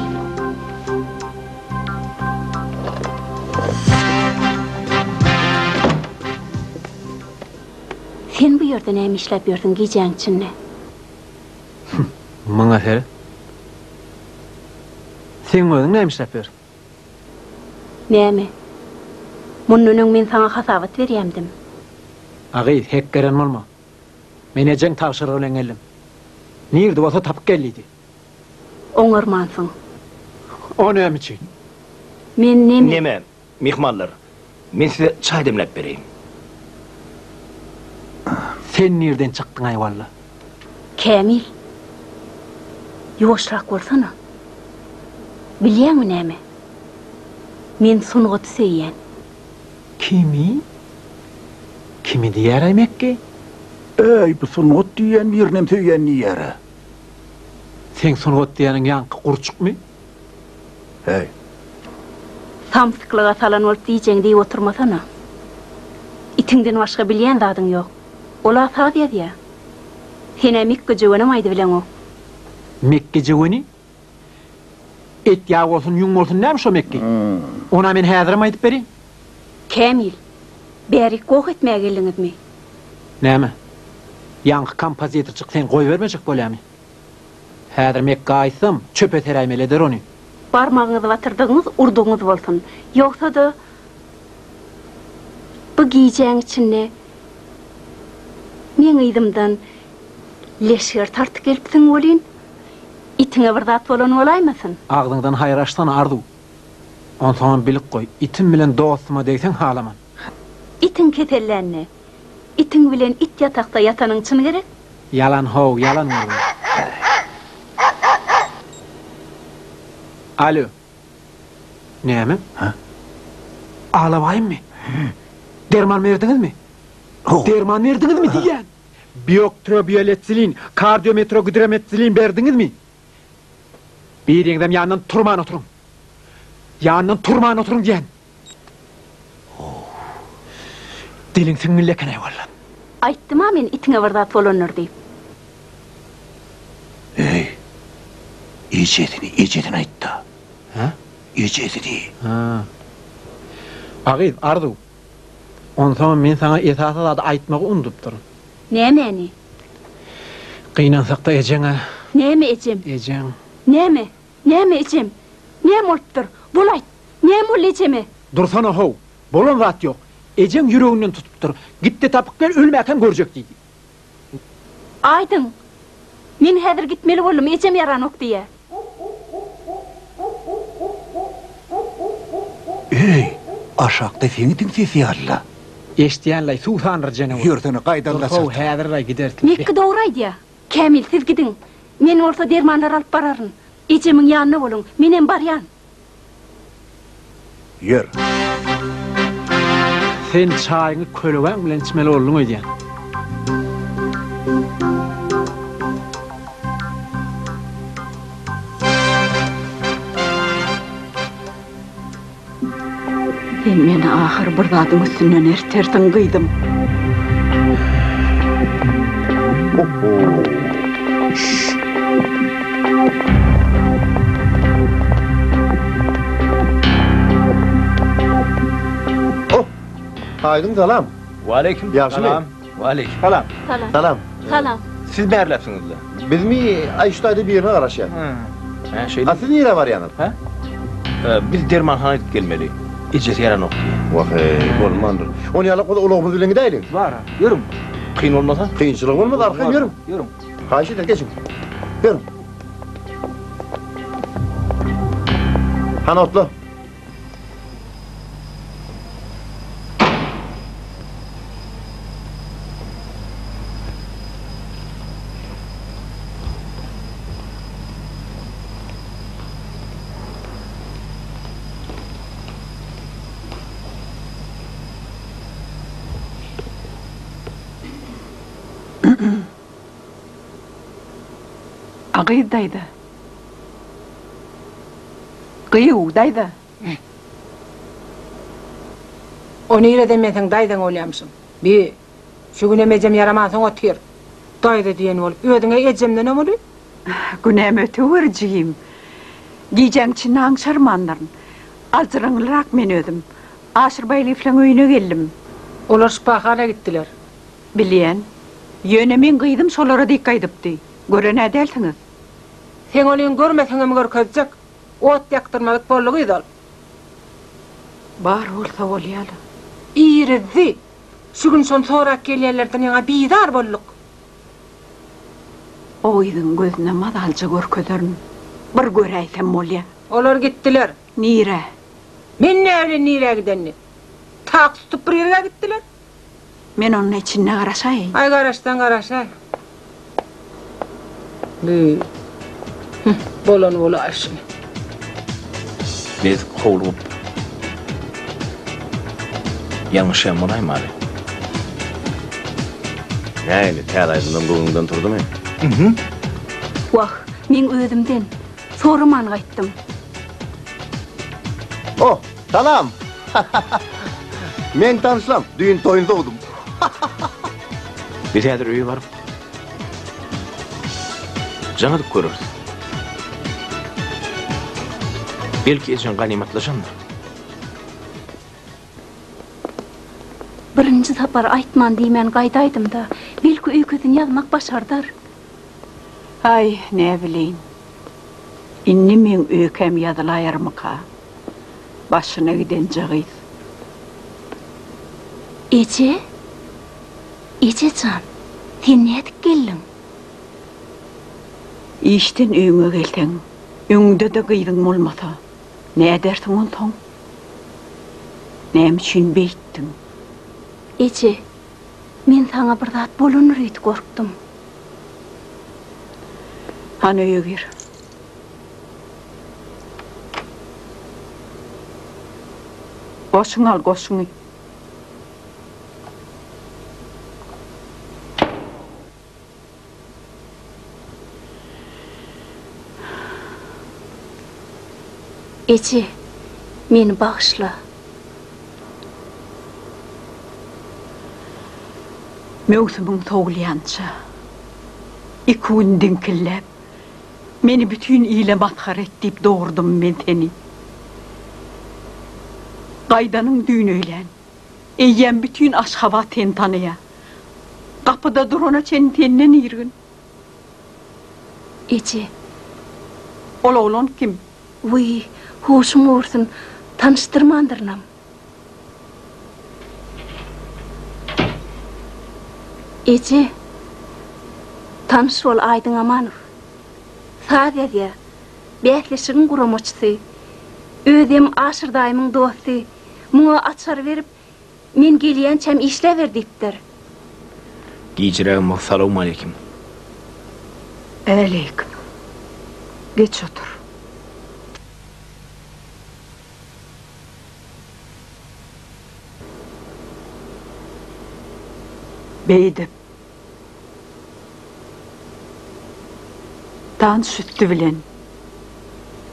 Sen bu ýerde näme işläp ýörsüň gijäň içinde? Muňa seret. Seň özüň näme işläp ýörsüň? Näme? Mundan öň men saňa hasabat berýämdim. A gyz, hekgeren bolma. Men ejeň tabşyrygy bilen geldim. Nirde bolsa tapyp gel diýdi. Oňarmansyň. O näme üçin? Men neme? Neme, myhmanlar, men size çaý demläp bereýin. Sen nirden çykdyň-aý walla? Kämil, ýuwaşrak bolsana. Bilýäňmi näme? Men sungaty söýýän. Kimi? Kimi diýýär-aý Mekgi? Äý, bu sungat diýýän birinem söýýän diýýär-ä. Seň sungat diýýäniň ýaňky gurçukmy? Häý. Samsyklyga salan bolup diýjeňi diýip oturmasana. Itiňden başga bilýän zadyň ýok. Ol-a saz ýazýa. Sen-ä mekgejöwenem aýdybileňok. Mekgejöweni? Et ýag bolsun, ýüň bolsun näme şo mekge? Ona men häzirem aýdyp bereýin. Kämil, bärik goh etmäge geldiňizmi? Näme? Ýaňky kompozitorçyk seni goýbermejek bolýamy? Häzir Mekge aýtsam, çöpe seräýmeli eder ony. Barmagyňyzy batyrdygyňyz urdugyňyz bolsun. Ýogsa-da, bu gijäň içinde meň yzymdan leşger tartyp gelipsiň welin, itiňe bir zat bolan bolaýmasyn? Agzyňdan haýyr açsana, Arzuw. Onsoňam bilip goý, itim bilen dostuma degseň halaman. Itiň kesellänini, itiň bilen it ýatakda ýatanyň çyn gerek? Ýalan how, ýalan gürrüň. Alýo. Näme? Hä? Alabaýymmy? Derman berdiňizmi? Derman berdiňizmi diýýän? Bioktrobioletsilin, kardiometrogidrometsilin berdiňizmi? Biriňizem ýanyndan turman oturyň. Ýanyndan turman oturyň diýýän. Diliň siňňilli eken-aý walla. Aýtdym-a men itiňe bir zat bolandyr diýip. Eý, ejesini, ejesini aýt-da. Hä? Ejesini. Hä. A gyz, Arzuw. Onsoňam men saňa esasy zady aýtmagy unudupdyryn. Nämäni? Gynansakda ejeň-ä. Näme ejem? Ejeň. Näme? Näme ejem? Näme bolupdyr? Bol aýt! Näme boldy ejeme? Dursana how! Bolan zat ýok. Ejeň ýüreginden tutupdyr. Git-de tapyp gel, ölmäkäm görjek diýdi. Aýdyň! Men häzir gitmeli boldum, ejem ýaranok diýýä. Eý, aşakda seň itiň sesi ýaly-la. Eşidýän-laý, suw sandyr jenewür. Ýörsene, gaýdan-la Dur how, çalt. häzir-laý gideris. Mekgi dogry aýdýa. Kämil, siz gidiň. Men bolsa dermanlary alyp bararyn. Ejemiň ýanynda boluň. Menem barýan. Ýör. Sen çaýyňy kölegäň bilen içmeli bolduň öýdýän. Sen meni ahyr bir zadyň üstünden ertersiň, gyzym. Oh! Aýdyň salam. Waleýkim Ýagşymy? salam. Waleýkim salam. Salam. Salam. Salam. Siz bärläpsiňizle. Bizmi aý şu taýda birine garaşýas. Hä, şeýle. A siz nirä barýaňyz? Hä? Biz dermanhana gidip gelmeli. Ejesi ýaranok diýýär. Wah-eý, bolmandyr. Ony ýalak bolsa ulagymyz bilen gidäýeliň. Bar, ýörüň. Kyn bolmasa? Kynçylyk bolmaz, arkaýyn ýörüň. Ýörüň. Haýyş ederin, geçiň. Ýörüň. Hany otla. A gyz daýza. Gyýw, daýza. O nireden men seň daýzaň bolýamyşym? Bi, şu günem ejem ýaramansoň otyr. Daýza diýen bolup, özüň-ä ejemdenem uly. Günämi öteweri, jigim. Gijäň içinde aňşarmandyryn. Aljyraňlyrak men özüm. Aşyr Baýlyýewleň öýüne geldim. Olar şypahana gitdiler. Bilýän. Ýöne meň gyzym şolara dek gaýdypdy. Gören-ä dälsiňiz. Seň onyň görmeseňem görkezjek. Ot ýakdyrmadyk boldy gyz ol. Bar bolsa bolýa-la. Irizdi. Şu gün şony sorap gelýänlerden ýaňa bizar bolduk. O gyzyň gözüne mazalyja görkezerin. Bir göräýsem bolýa. Olar gitdiler. Nirä? Men näbilen nirä gidenini. Taksy tutup bir ýerge gitdiler. Men onda içinde garaşaýyn. Aý garaşsaň garaşaý. Bü. Hüh, bolany bolaýşyny. Biz howlugyp ýalňyşýan bolaýmaly. Nähili, täze aýdymdan göwnüňden turdumy? Wah, meň özümden soraman gaýtdym. Oh, salam! Meň tanyşlam, düýn toýuny sowdum. Biz häzir öýe baryp, jaň edip göreris. Belki ejeň ganymatlaşandyr. Birinji sapar aýtman diýmän gaýdaýdym-da, belki öýkesini ýazmak başardar. Aý, näbileýin. Indi meň öýkäm ýazylaýarmyka? Başyna gidenje gyz. Eje? Eje jan, sen nädip geldiň? Işden öýüňe gelseň, öňüňde-de gyzyň bolmasa, nädersiň onsoň? Näme üçin beýtdiň? Eje, men saňa bir zat bolandyr öýdüp gorkdum. Hany öýe gir. Goşuňy al, goşuňy. Eje, meni bagyşla. Möwsümiň sowulýança, iki gün diňkilläp, meni bütin ile masgara et diýip dogurdym men seni. Gaýdanyň düýn öýlän. Eýýäm bütin Aşgabat seni tanaýar. Gapyda durana çenli senden irgin. Eje. Ol oglan kim? Wiý, Huşum gursun, tanyşdyrmandyrynam. Eje, tanyş bol Aýdyň Amanow. Saz ýazýar. Bäsleşigiň guramaçysy. Özem Aşyr daýymyň dosty. Muňa açar berip, men gelýänçäm işläber diýipdir. Gijirägem bolsa salowmaleýkim. Äleýkim. Geç otur. Beýdip, tans üsti bilen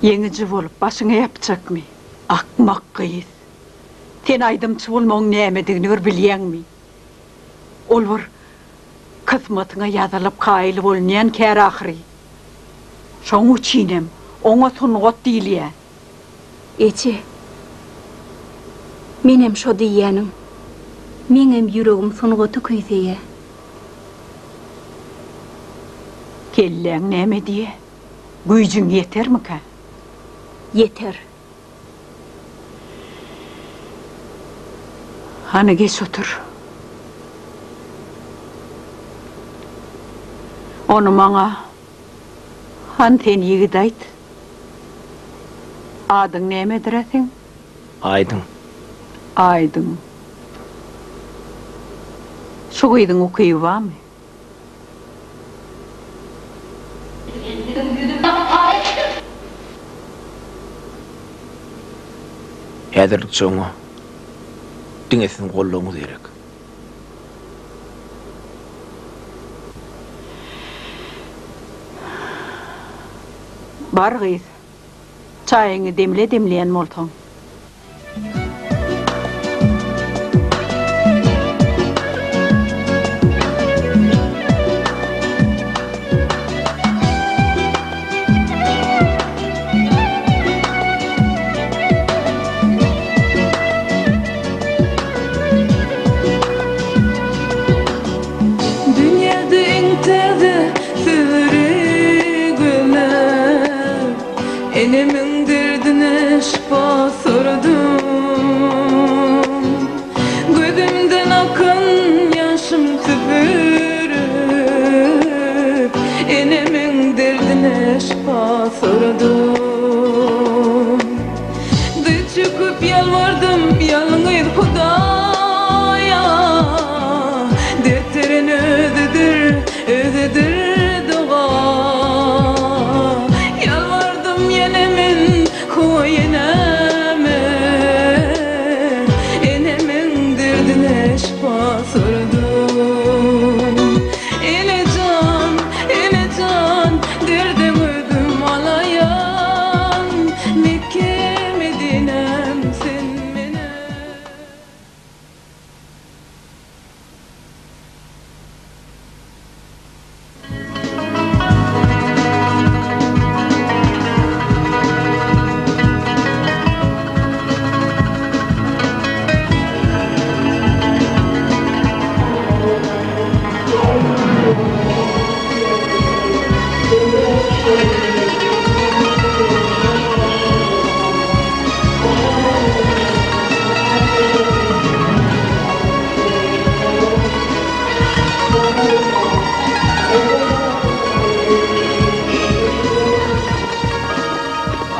ýeňiji bolup başyňa ýapjakmy? Akmak gyz! Sen aýdymçy bolmagyň nämedigini bir bilýäňmi? Ol bir kysmatyňa ýazylyp kaýyl bolunýan kär ahyry. Şoň üçinem oňa sungat diýilýär. Eje, menem şo diýýäniň. Meňem ýüregim sungaty küýseýä. Kelläň näme diýýä? Güýjüň ýetermikä? Ýeter. Hany geç otur. Ony maňa hany sen ýigit aýt. Adyň nämedir-ä seň? Aýdyň. Aýdyň. Şu gyzyň ukyby barmy? Häzirlikçe oňa diňe siziň goldawyňyz gerek. Bar gyz, çaýyňy demle demleýän bolsaň. Dünýäde iň täze sözleri gözläp, Enemiň derdine şypa soradym. Gözümden akan ýaşym süpürip, Enemiň derdine şypa soradym. Dyz çöküp ýalbardym ýalňyz Hudaýa, Dert beren özüdir, özüdir doga. Ýalbardym ýene men Hoý eneme, Enemiň derdine şypa soradym. Ene jan, ene jan, derdiň özüm alaýan, Mekge, Medinem sen meniň.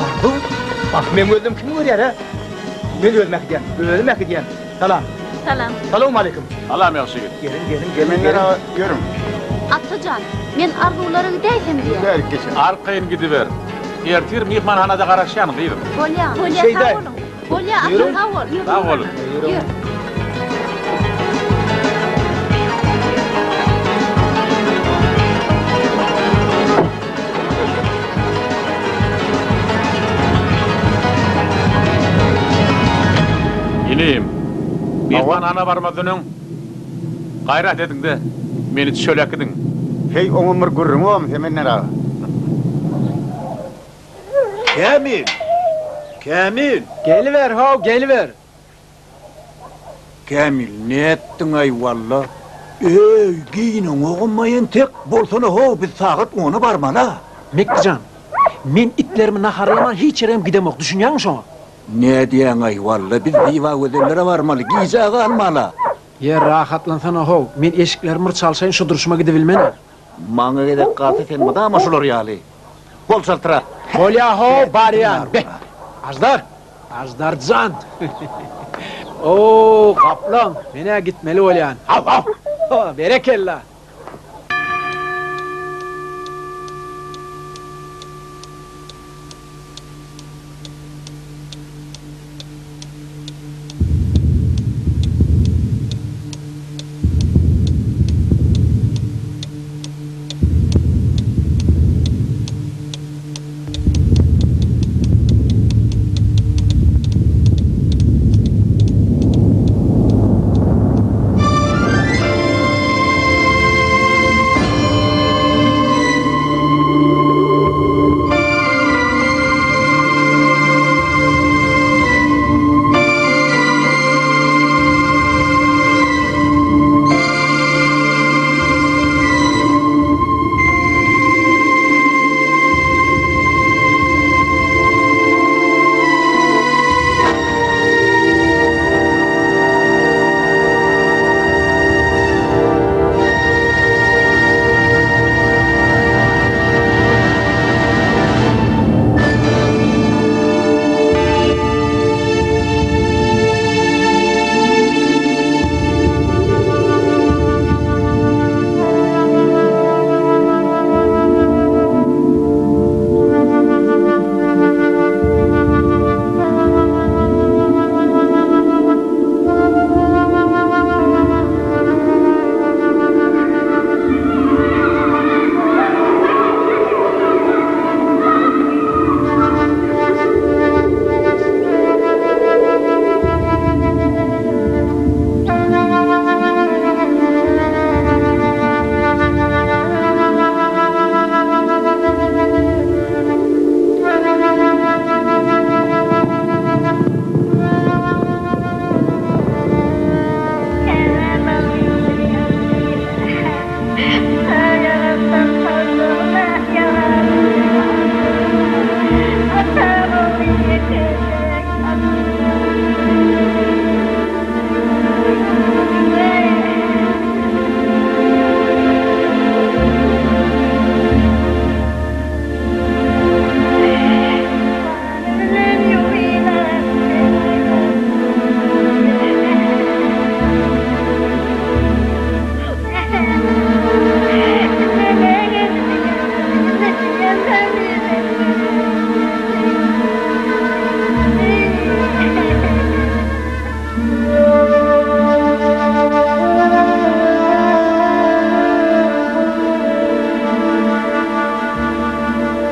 Arzuw, ah, meň gözüm kimi görýär, hä? Men özüm äkidýän, özüm äkidýän. Salam. Salam. Salowmaleýkim. Salam ýagşy ýigit. Geliň, geliň, geliň, geliň. Ýörüň. Atajan, men Arzuwlara gidäýsem diýýän. Bärik geçer. Arkaýyn gidiber. Ertir myhmanhanada garaşýan gyzym. Bolýa, bolýa, sag boluň. Bolýa, ata sag bol. Sag boluň. Ýör. Inim, myhmanhana barmazdan öň, gaýrat ediň-de, meni çöle äkidiň. Heý, oňam bir gürrüňi bormy, Semender aga? Kämil! Kämil! Geliber, how, geliber! Kämil, nätdiň-aý, walla? Öý, geýneňogam-aý entek, bolsana-how, biz sagat ona barmaly-a. Mekgijan, Men itlerimi naharlaman hiç ýere hem gidemok, düşünýäňmi şoňa? Nädýäň-aý, walla, biz Zibagözellere barmaly, gijä galmal-a. Ýer, rahatlansana how, men eşiklerimi bir çalşaýyn, şu durşuma gidibilmen-ä. Maňa gezek galsa sen mydama şular ýaly. Bol çaltrak. Bolýa how, barýan. Be, Aždar! Aždar jan! O, gaplaň, men-ä gitmeli bolýan. Haw, haw! Berekella!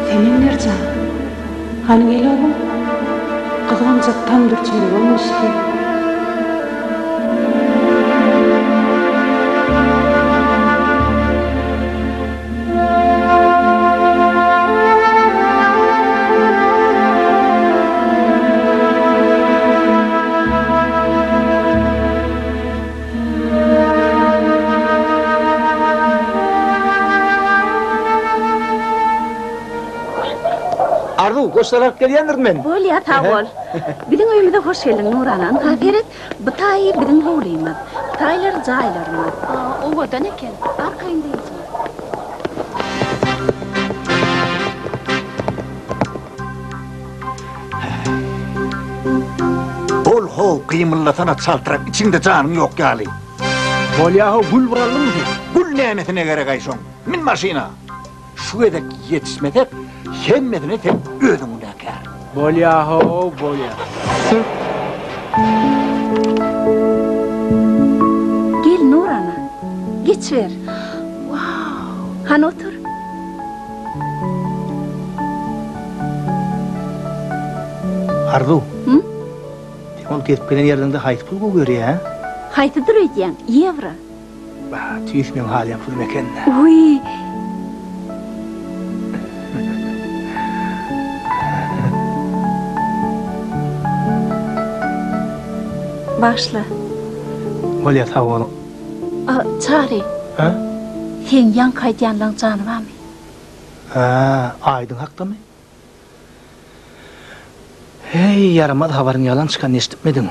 Semender jan, hany gel oglum, gyzgynjak tamdyr çöregem bişdi. Arzuw, goşlar alyp gelýändirin men. Bolýa, sag bol. Biziň öýümize hoş geldiň, Nurana. Ynha, seret, bu taýy biziň howlymyz. Bu taýlar jaýlarymyz. Owadan eken. Arkaýyn dynç al. Bol how, gymyllasana çaltrak, içiňde janyň ýok ýaly. Bolýa-how, gül bir aldyňmy sen? Gül nämesine gerek-aý şoň? Min maşyna! Şu gezek ýetişmesek, hemmesine sen özüň günäkär. Bolýa-how, bolýa. Sür. Gel, Nurana. Geçiber. Wow! Hany otur. Arzuw. Hü? Sen ol gezip gelen ýerleriňde haýsy pul gowy görýä, hä? Haýsydyr öýdýäň? Ýewro. Bah, tüýs meň halýan pulum eken-dä. Wiý! Bagyşla. Bolýa, sag boluň. A, Çary. Hä? Seň ýaňky aýdýanlaň jany barmy? Hä, Aýdyň hakdamy? Heý, ýaramaz habaryň ýalan çykanyny eşidipmidiň?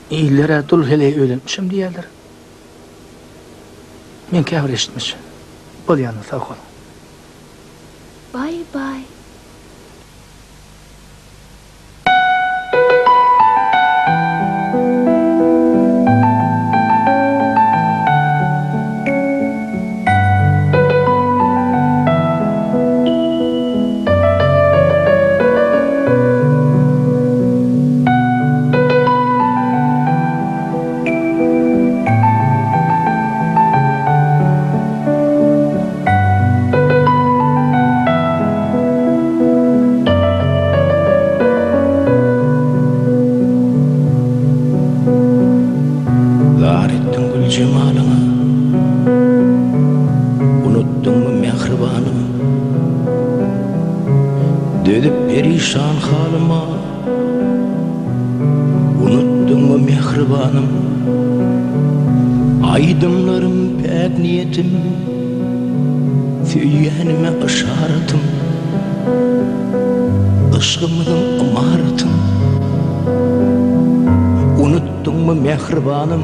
Iller-ä dul heleý öýlenipmişem diýýärler. Men käbir eşitmiş. Bolýanda sag boluň. Baý baý. Zar etdiň gül jemalyňa, Unutdyňmy mähribanym? Dözüp perişan halyma, Unutdyňmy mähribanym? Aýdymlarym päk niýetim, Söýýänime yşaratym, Yşgymyzyň ymaratyn. Unutdyňmy mähribanym?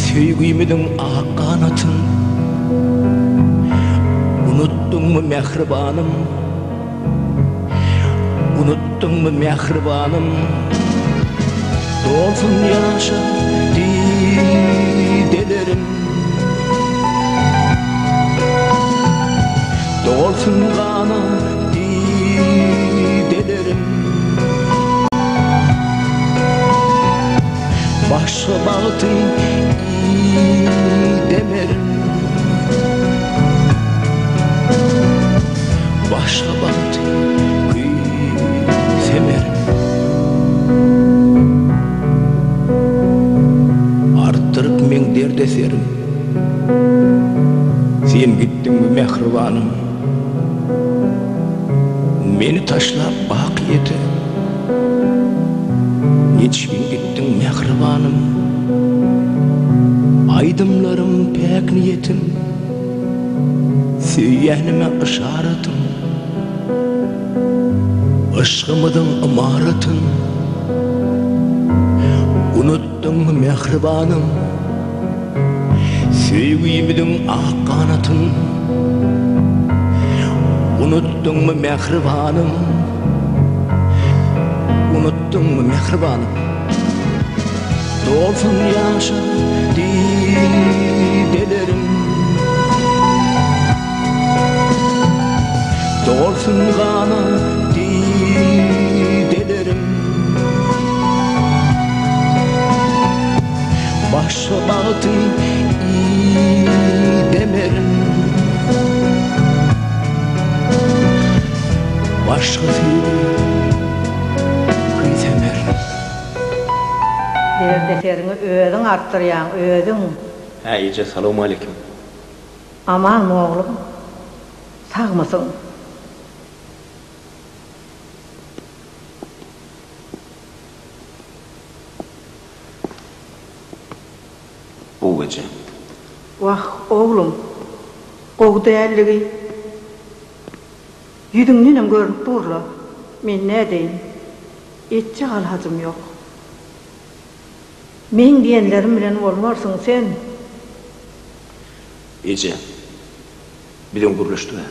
Söýgimiziň ak ganatyn. Unutdyňmy mähribanym? Unutdyňmy mähribanym? Dolsun ýaşa didelerim. Dolsun gana didelerim. Başga bagty idemerin. Başga bagty küýsemerin. Artdyryp meň derdeserim. Sen gitdiňmi mähribanym. Meni taşlap bakyýete. Neçün gitdiň mähribanym. Aýdymlarym päk niýetim. Söýýänime yşaratym. Yşgymyzyň ymaratyn. Unutdyňmy mähribanym. Söýgimiziň ak ganatyn. Unutdyňmy mähribanym. Unutdyňmy mähribanym. Dolsun ýaşa didelerim. Dolsun gana didelerim. Başga bagty idemerin. Başga söýgi küýsemerin. Derdeseriňi özüň artdyrýaň, özüň. Hä eje salowmaleýkim. Amanmy oglum? Sagmysyň? Gowy eje. Wah, oglum, gowy dälligi ýüzüňdenem görnüp dur-la. Men nädeýin? Etjek alajym ýok. Meň diýenlerim bilen bolmarsyň sen. Eje, biz öň gürleşdik-ä.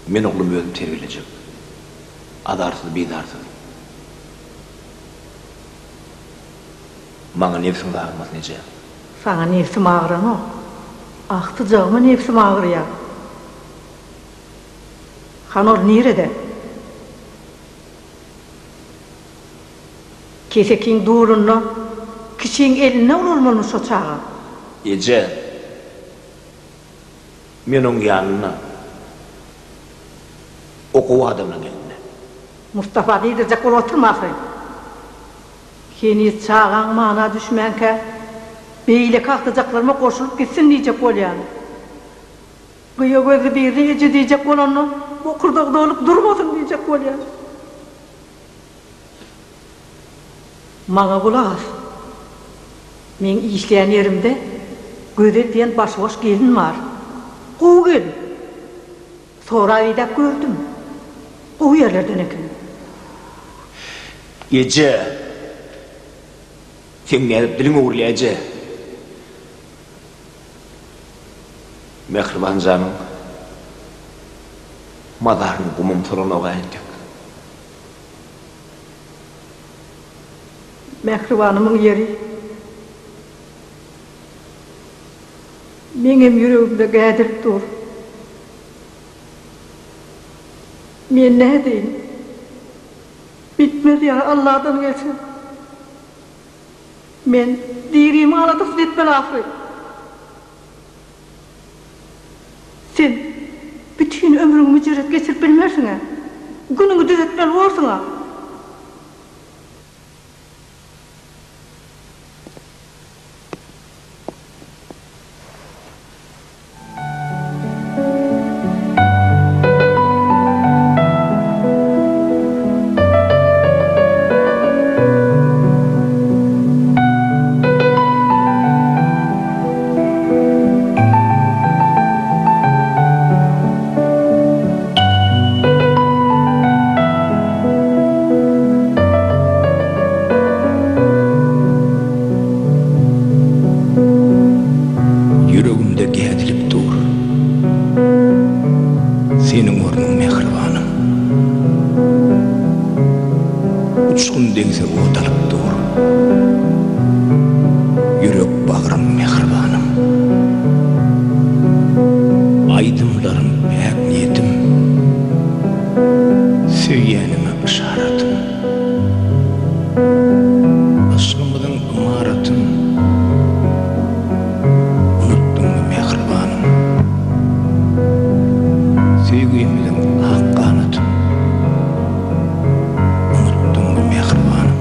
Men oglumy özüm terbiýelejek. Azarsyz, bizarsyz. Maňa nebsiňiz agyrmasyn, eje. Saňa nebsim agyranok. Agtyjagyma nebsim agyrýar. Hany ol nirede? Kesekiň dulunda, kişiň elinde ulalmalymy şo çaga? Eje, men oň ýanynda, o gowy adamlaň elinde. Mustapa diýdirjek bolup oturma ahyry. Heniz çagaň mana düşmänkä, beýleki agtyjaklaryma goşulyp gitsin diýjek bolýan. Gyýa gözli birine eje diýjek bolanda, bokurdagy dolup durmasyn diýjek bolýar. Maňa gulak as. Meň işleýän ýerimde Gözel diýen başyboş gelin bar. Gowy gelin. Sorap-idäp gördüm. Gowy ýerlerden eken. Eje! Seň nädip diliň öwrülýär, eje? Mähriban janyň mazaryny gumam solanok-a entek. Mähribanymyň ýeri meňem ýüregimde gädilip dur. Men nädeýin? Bitmez ýara Alladan gelse. Men dirimiň aladasyny etmeli ahyry. Sen bütin ömrüňi müjerret geçirip bilmersiň-ä. Günüňi düzetmeli borsuň-a. Ýüregimde gädilip dur. Seniň ornuň mähribanym. Uçgun degse ot alyp dur. Ýürek bagrym mähribanym. Aýdymlarym päk niýetim. Söýýänime yşaratym. Yşgymyzyň ymaratyn. Unutdyňmy mähribanym. Söýgimiziň ak ganatyn. Unutdyňmy mähribanym.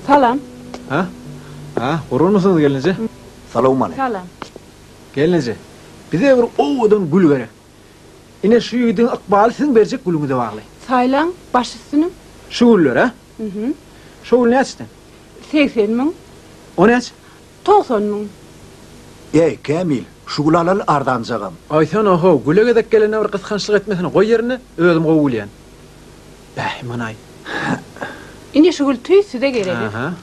Salam. Ha? Ha, gurulmysyňyz gelneje? Salowmaleýkim. Salam. Gelneje, bize bir owadan gül gerek. Ine şu ýigidiň ykbaly siziň berjek gülüňize bagly. Saýlaň, baş üstüne. Şu güller, a? Mhm. Şo gül näçeden? 80 müň. O näçe? 90 müň. Eý, Kämil, şu güli alaly arzanjagam. Aýtsana-how, güle gezek gelende bir gysgançlyk etmesene, goý ýerinde, özüm gowy bilýän. Bäh, manaý. Ine şu gül tüýs size geregi. Aha.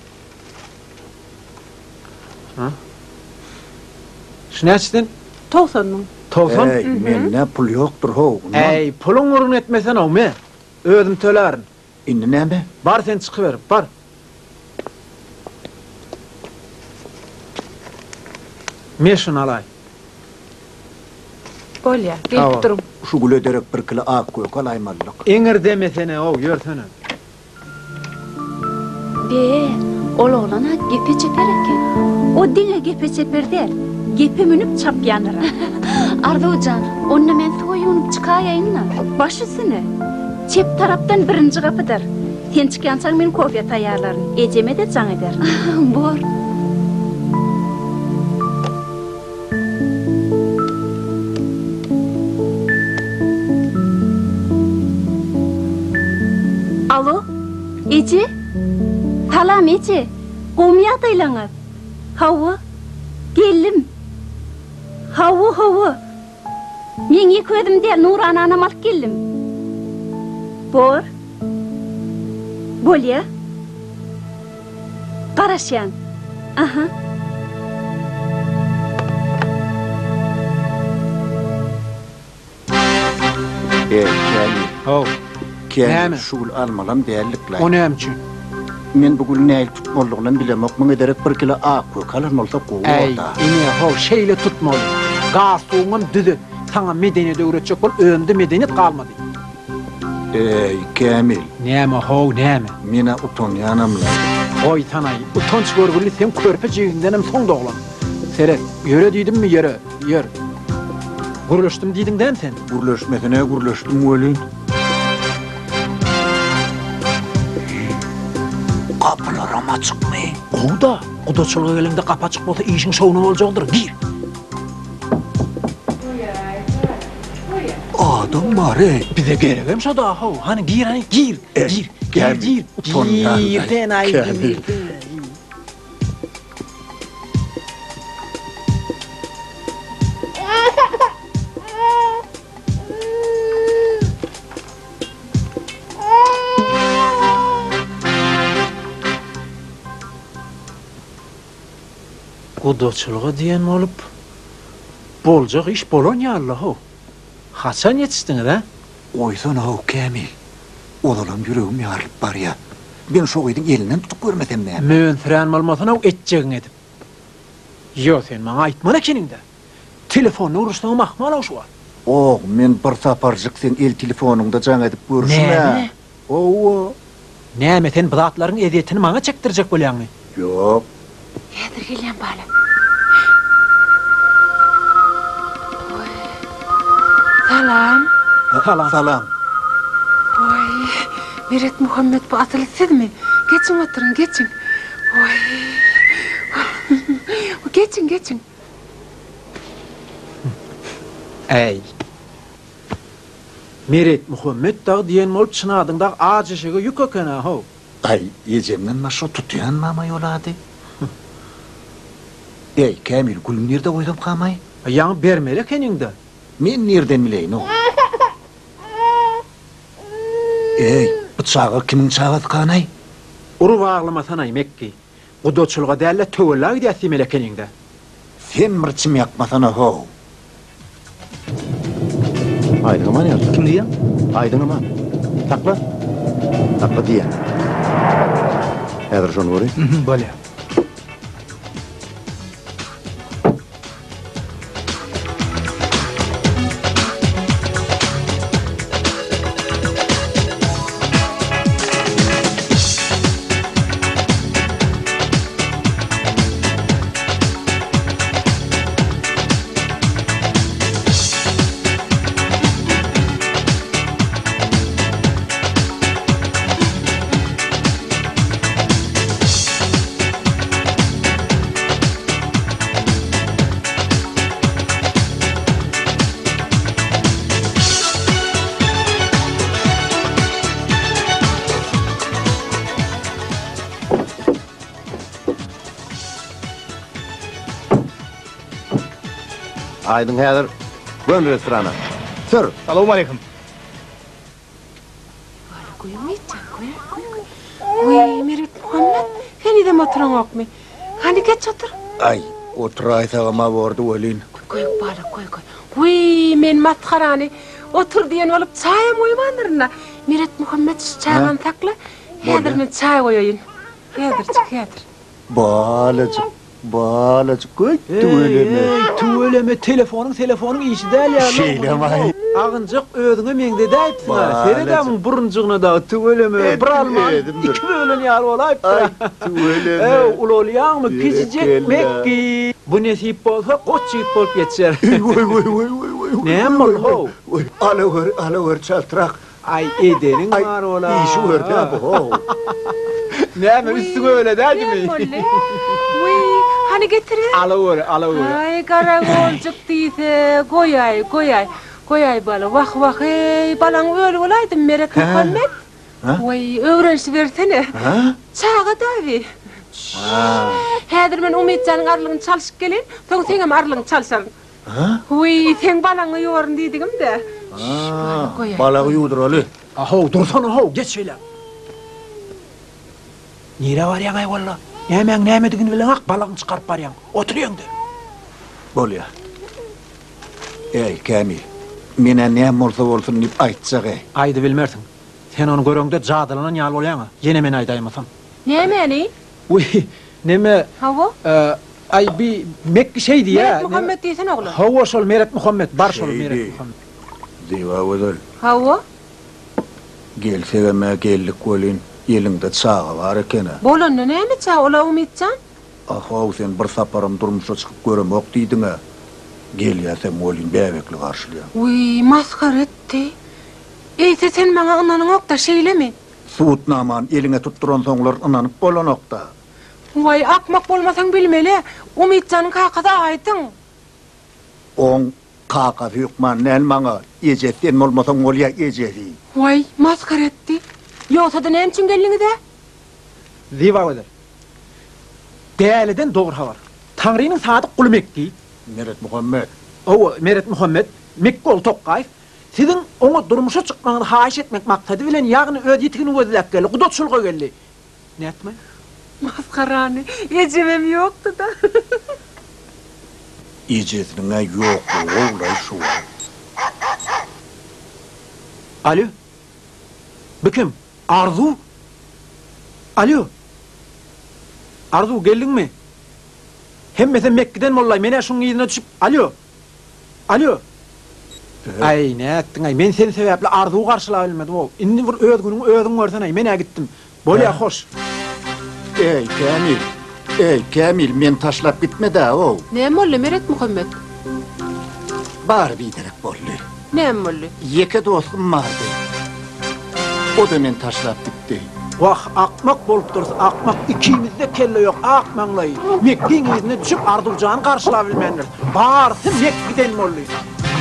Ha. Şu näçeden? 90 müň. 90? Eý, mende pul ýokdur how. Eý, puluň gürrüňini etmesene-ow, me. Özüm tölärin. Indi näme? Bar sen çykyber, bar. Me şuny alaý. Bolýa, gelip duruň. Şu güle derek bir kile ak köke alaýmalydyk. Eňirdemesene-ow, ýörsene. Be, ol oglan-a gepe çeper eken. O diňe gepe çeper däl, gepe münüp çapýandyram. Arzuw jan, onda men suwa ýuwnup çykaýaýyn-la. Baş üstüne. Çep tarapdan birinji gapydyr. Sen çykýançaň men kofe taýýarlaryn. Ejeme-de jaň ederin. Bor. Alo, eje? Salam, eje. Gowumy ýagdaýlaňyz? Hawa, geldim. Hawa, hawa. Meň ýeke özüm däl, Nurananam alyp geldim. Bor. Bolýa. Garaşýan. Aha. Eý, Kämil. How. Kämil, Näme? şu gül almalam däldik-laý. O näme üçin? Men bu güli nähili tutmalydygynam bilemok. Muňa derek bir kilo ak kök alan bolsak gowy Äý, borda. ine, how, şeýle tutmaly. Galstugyňam düzet. Saňa medeniýet öwretjek bolup, özümde medeniýet galmady. Eý, Kämil. Näme how, näme? Men-ä utanýanam-la. Goýsanaý, utanç görgüli seň körpe jigiňdenem soň doglan. Seret, ýöre diýdimmi, ýöre, ýör. Gürleşdim diýdiň dämi sen? Gürleşmesine gürleşdim welin. Gapylaram açykmy? Gowy-da, gudaçylyga geleňde gapy açyk bolsa işiň şowuna boljagydyr, gir. Adam bar-eý. Bize geregem şo-da, how. Hany gir, hany, gir, gir, gir, gir. Gir sen-aý, gir. Gudaçylyga diýen bolup, boljak iş bolan ýaly-la-how. Haçan ýetişdiňiz-ä? Goýsana-how, Kämil. Ozalam ýüregim ýarylyp barýa. Men şo gyzyň elinden tutup görmesem näme? Mönsürän bolmasana-ow etjegiňi edip. Ýo, sen maňa aýtmaly ekeniň-dä. Telefonda gürleşseňem ahmal-ow şu wagt. Og, men bir saparjyk seň el telefonyňda jaň edip görşüm-ä. Näme? Hawa. Näme, sen bu zatlaryň ezýetini maňa çekdirjek bolýaňmy? Ýok. Häzir gelýän bala. Oý. Salam. Salam. Salam. Oý, Meretmuhammet bu asyl sizmi? Geçiň oturyň, geçiň. Oý. Geçiň, geçiň. Äý. Meretmuhammet dagy diýen bolup çyn adyň dagy ajy eşege ýük eken-ä, how. Aý, ejemden başga tutýan mama ýol ady. Eý, Kämil, gülümi nirde goýsamkam-aý? Ýaňy bermeli ekeniň-dä. Men nirden bileýin-ow. Eý, bu çaga kimiň çagasykan-aý? Urup aglamasanaý, Mekgi. Gudaçylyga däl-de, töwella gidýäs diýmeli ekeniň-dä. Sen bir çym ýakmasana-how. Aýdyň aman ýaly. Kim diýýäň? Aýdyň aman. Sakla. Sakla diýýän. Häzir şony göreýin. Mhm, bolýar. Aýdyň häzir göni restorana. Sür! Salowmaleýkim. Wiý, Meretmuhammet, henizem oturaňokmy? Hany geç otur. Aý, oturaýsagam-a bordy welin. Goý, bala, goý, goý. Wiý, men masgarany. Otur diýen bolup çaýam goýmandyryn-a. Meretmuhammet, şu çagany sakla. Häzir men çaý goýaýyn. Häzirjik, häzir. Balajyk, Balajyk göý tüweleme. Eý, tüweleme, telefonyň telefonyň işi däl ýaly. Şeýlemaý. Agynjak özüňe meňzedäýipsiň-ä. Sered-ä muň burunjygyna dagy tüweleme, bir almany iki bölen ýaly bolaýypdyr. Aý, tüweleme. Ew, ulalýaňmy, kiçijek Mekgi. Bu nesip bolsa, goç ýigit bolup ýetişer. Weý, weý, weý, weý, weý. Näme boldy, how? Alawer, alawer çaltrak. Aý edeniň bar ola. Işi görde bu how. Näme üstüňe öle dädimi? Näme boldy? Wiý, hany getiriber. Alaweri, alaweri. Aý garagoljuk diýse, goýaý, goýaý. Goýaý bala. Wah, wah, eý, balaň öli bolaýdym Meretmuhammet. Wiý, öwrenişibersene. Çaga dabi. Häzir men Umytjanyň arlygyny çalşyp geleýin, soň seňem arlygyňy çalşaryn. Wiý, seň balaňy ýuwaryn diýdigim-dä. Ha, balagy ýuwduraly. A-how, dursana-how, geç şeýle. Nirä barýaň-aý walla? Nämäň nämedigini bileňok, balagyňy çykaryp barýaň. Otur ýeňde. Bolýa. Eý, Kämil, men-ä näme bolsa bolsun diýip aýtjak-eý. Aýdybilmersiň. Sen ony göreňde jadylanan ýaly bolýaň-a. Ýene men aýdaýmasam. Nämäni? Wiý, neme? Hawa. Aý, bi Mekgi şeý diýýä. Meretmuhammet diýsene oglan. Hawa, şol Meretmuhammet, bar şol Meretmuhammet. Şeýdi, Zybagözel. Hawa. Gelsegem-ä geldik welin, eliňde çaga bar eken-ä. Bolanda näme çaga ol-a Umytjan? A-how, sen bir saparam durmuşa çykyp göremok diýdiň-ä. Gelýäsem welin bäbekli garşylaýaň. Wiý, masgara etdi. Eýse sen maňa ynanyňok-da, şeýlemi? Subutnamany eliňe tutduransoňlar ynanyp bolanok-da. Waý, akmak bolmasaň bilmeli-ä, Umytjanyň kakasy Aýdyň. Oň kakasy hökman däl maňa, ejesi sen bolmasaň bolýa, ejesi. Waý, masgara etdi. Ýogsa-da näme üçin geldiňiz-ä? Zybagözel. Däliden dogry habar. Taňrynyň sadyk guly Mekgi. Meretmuhammet. Hawa, Meretmuhammet, Mekgi ogly Tokgaýew. Siziň oňa durmuşa çykmagyňyzy haýyş etmek maksady bilen, ýagny öz ýitigini gözläp geldi, gudaçylyga geldi. Nätme? Masgarany, ejemem ýokdy-da. Ejesiniň-ä ýoklugy gowulaý şu wagt. Alýo. Bu kim? Arzuw? Alýo. Arzuw, geldiňmi? Hemmesem Mekgiden bollaý, men-ä şuň yzyna düşüp, Alýo. Alýo. Aý, nätdiň-aý, men sen sebäpli Arzuwy garşylap bilmedim-ow. Indi bir öz günüňi özüň görsen-aý, men-ä gitdim. Bolýa, hoş. Eý, Kämil! Eý, Kämil, meni taşlap gitme-dä-ow! Näme boldy, Meretmuhammet? Bary biderek boldy. Näme boldy? Ýeke dostum bardy. O-da meni taşlap gitdi. Wah, akmak bolupdyrys, akmak. Ikimizde kelle ýok, ak maňlaý. Mekgiň yzyna düşüp, Arzuwjany garşylabilmändiris. Barysy Mekgiden boldy.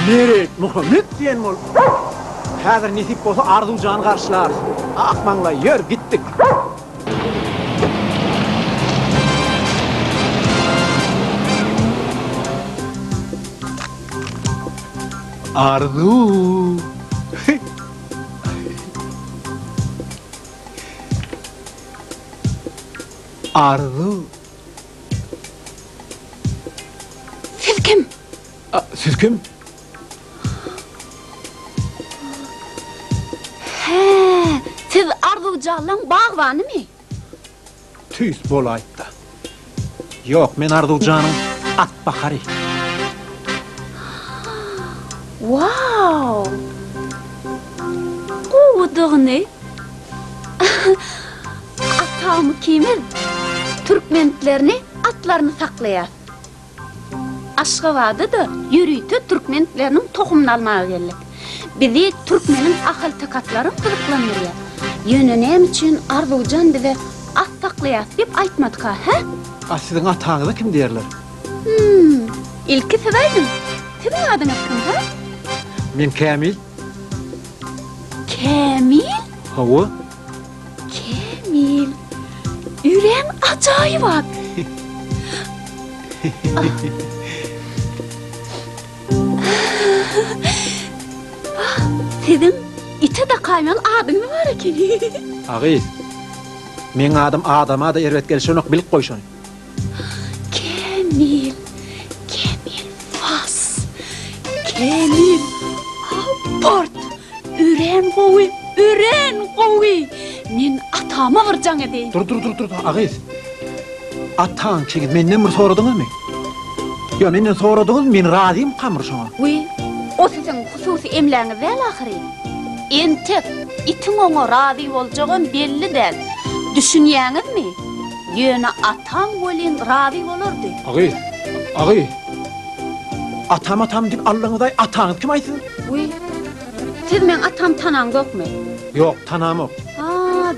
Meretmuhammet diýen bolup. Häzir nesip bolsa Arzuwjany garşylarys. Ak maňlaý, ýör, gitdik. Arzuw. Arzuw. Siz kim? Siz kim? Hä, siz Arzuw jallaň bagbanymy? Tüýs bolaýypda. Ýok, men Arzuw janyň atbakary. Wow! Gowudygyny. Atam ikimiz türkmentlerini atlaryny saklaýas. Aşgabada-da ýörite türkmen itleriniň tohumyny almaga geldik. Bizi türkmeniň ahalteke atlaram gyzyklandyrýar. Ýöne näme üçin Arzuwjan bize at saklaýas diýip aýtmadyka, hä? A siziň ataňyza kim diýerler? Hum, ilki siz aýdyň, siziň adyňyz kim, hä? Men Kämil. Kämil? Hawa. Kämil. Örän ajaýyp at. Wah, siziň ite dakaýmaly adyňyz bar ekeni. A gyz, meň adym adama-da erbet gelşenok, bilip goý şony. Kämil, Kämil Fas, Kämil Aport. Örän gowy, örän gowy. Men atama bir jaň edeýin. Dur, dur, dur, dur, a gyz. Ataň çegiz menden bir soradyňyzmy? Ýa menden soradyňyzmy, men razymykam bir şoňa? Wiý, o siziň hususy emlägiňiz däl ahyry. Entek itiň oňa razy boljagam belli däl. Düşünýäňizmi? Ýöne atam welin razy bolardy. A gyz, a gyz. Atam atam diýip aldyňyzaý, ataňyz kim aý siziň? Wiý, siz meň atamy tanaňzokmy? Ýok, tanamok. A,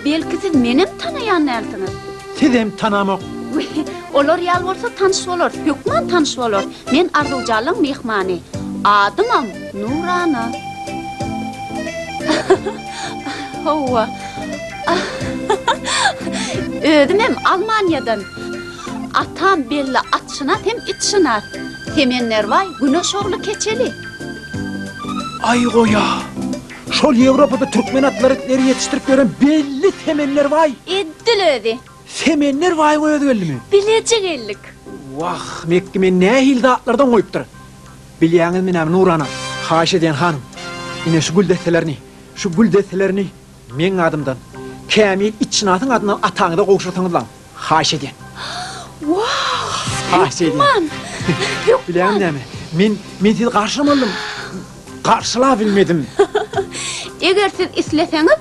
belki siz menem tanaýan dälsiňiz? Sizem tanamok. Wiý, olar ýaly bolsa tanyş bolarys, hökman tanyş bolarys. Men Arzuwjalyň myhmany. Adymam Nurana. Hawa. Özümem Almaniýadan. Atam belli atşynas hem itşynas. Semenderbaý Güneş ogly Keçeli. Aý goýa! Şol Ýewropada türkmen atlary itleri ýetişdirip ýören belli Semenderbaý. Edil özi. Semenderbaýyň özi geldimi? Bileje geldik. Wah, Mekgi meni nähili zatlardan goýupdyr. Bilýäňizmi näme, Nurana, haýyş edýän hanym, ine şu gül desselerini, şu gül desselerini meň adymdan, Kämil itşynasyň adyndan ataňyza gowşursaňyzlaň. Haýyş edýän. Wah! Haýyş edýän. Hökman! Hökman! Bilýäňmi näme? Men, men sizi garşylamalyrdym. Garşylabilmedim. Eger siz isleseňiz.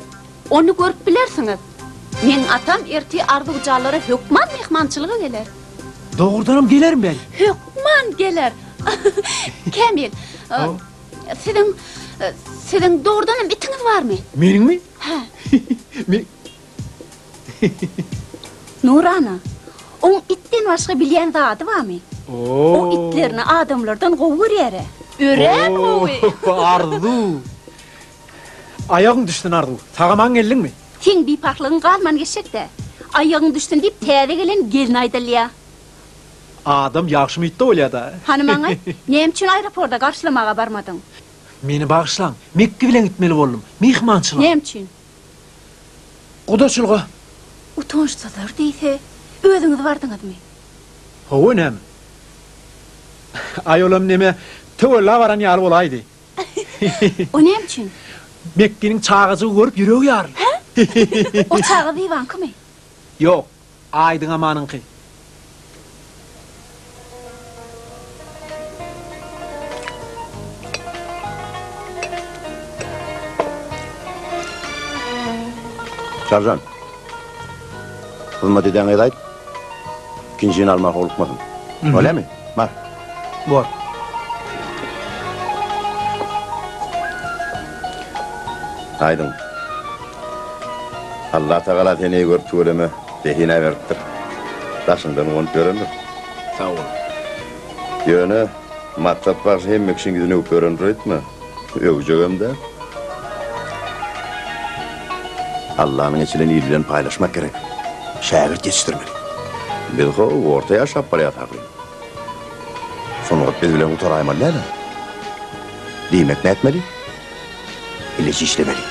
Ony görüp bilersiňiz. Meň atam ertir Arzuwjanlara hökman myhmançylyga geler. Dogrudanam gelermi beri? Hökman geler. Kämil, siziň, siziň dogrudanam itiňiz barmy? Meniňmi? Hä. Men Nurana, oň itden başga bilýän zady barmy? O itlerini adamlardan gowy görýär-ä. Örän gowy. Arzuw. Aýagyň düşsün Arzuw. Sag-aman geldiňmi? Seň biparhlygyň galman geçjek-dä. Aýagyň düşsün diýip täze gelen gelne aýdylýa. Adam ýagşy umytda bolýa-da. Hany maňa aýt, näme üçin aeroporda garşylamaga barmadyň? Meni bagyşlaň, Mekge bilen gitmeli boldum. Myhmançylyga. Näme üçin? Gudaçylyga. Utançsyzlar diýse, özüňiz bardyňyzmy? Hawa, näme? Aý olam neme, töwella baran ýaly bolaýdy. O näme üçin? Mekginiň çagajygy görüp ýüregi ýaryldy. Hä? O çaga Zybaňkymy? Ýok, Aýdyň Amanyňky. Çarjan. Hyzmat edýän gyza aýt. Ikinjini almaga howlukmasyn. Bolýamy? Bar. Bor. Aýdyň. Allatagala seni eý görüp tüweleme zehin-ä beripdir. Daşyňdan guwanyp ýörendir. Sag bol. Ýöne Maksat bagşy hemme kişiň ýüzüni öwüp ýörendir öýtme. Öwjegem däl. Allanyň eçilen il bilen paýlaşmak gerek. Şägirt ýetişdirmeli. Biz ho orta ýaşap barýas ahyryn. Sungat biz bilen gutaraýmaly däl-ä. Diýmek nätmeli? Bileje işlemeli.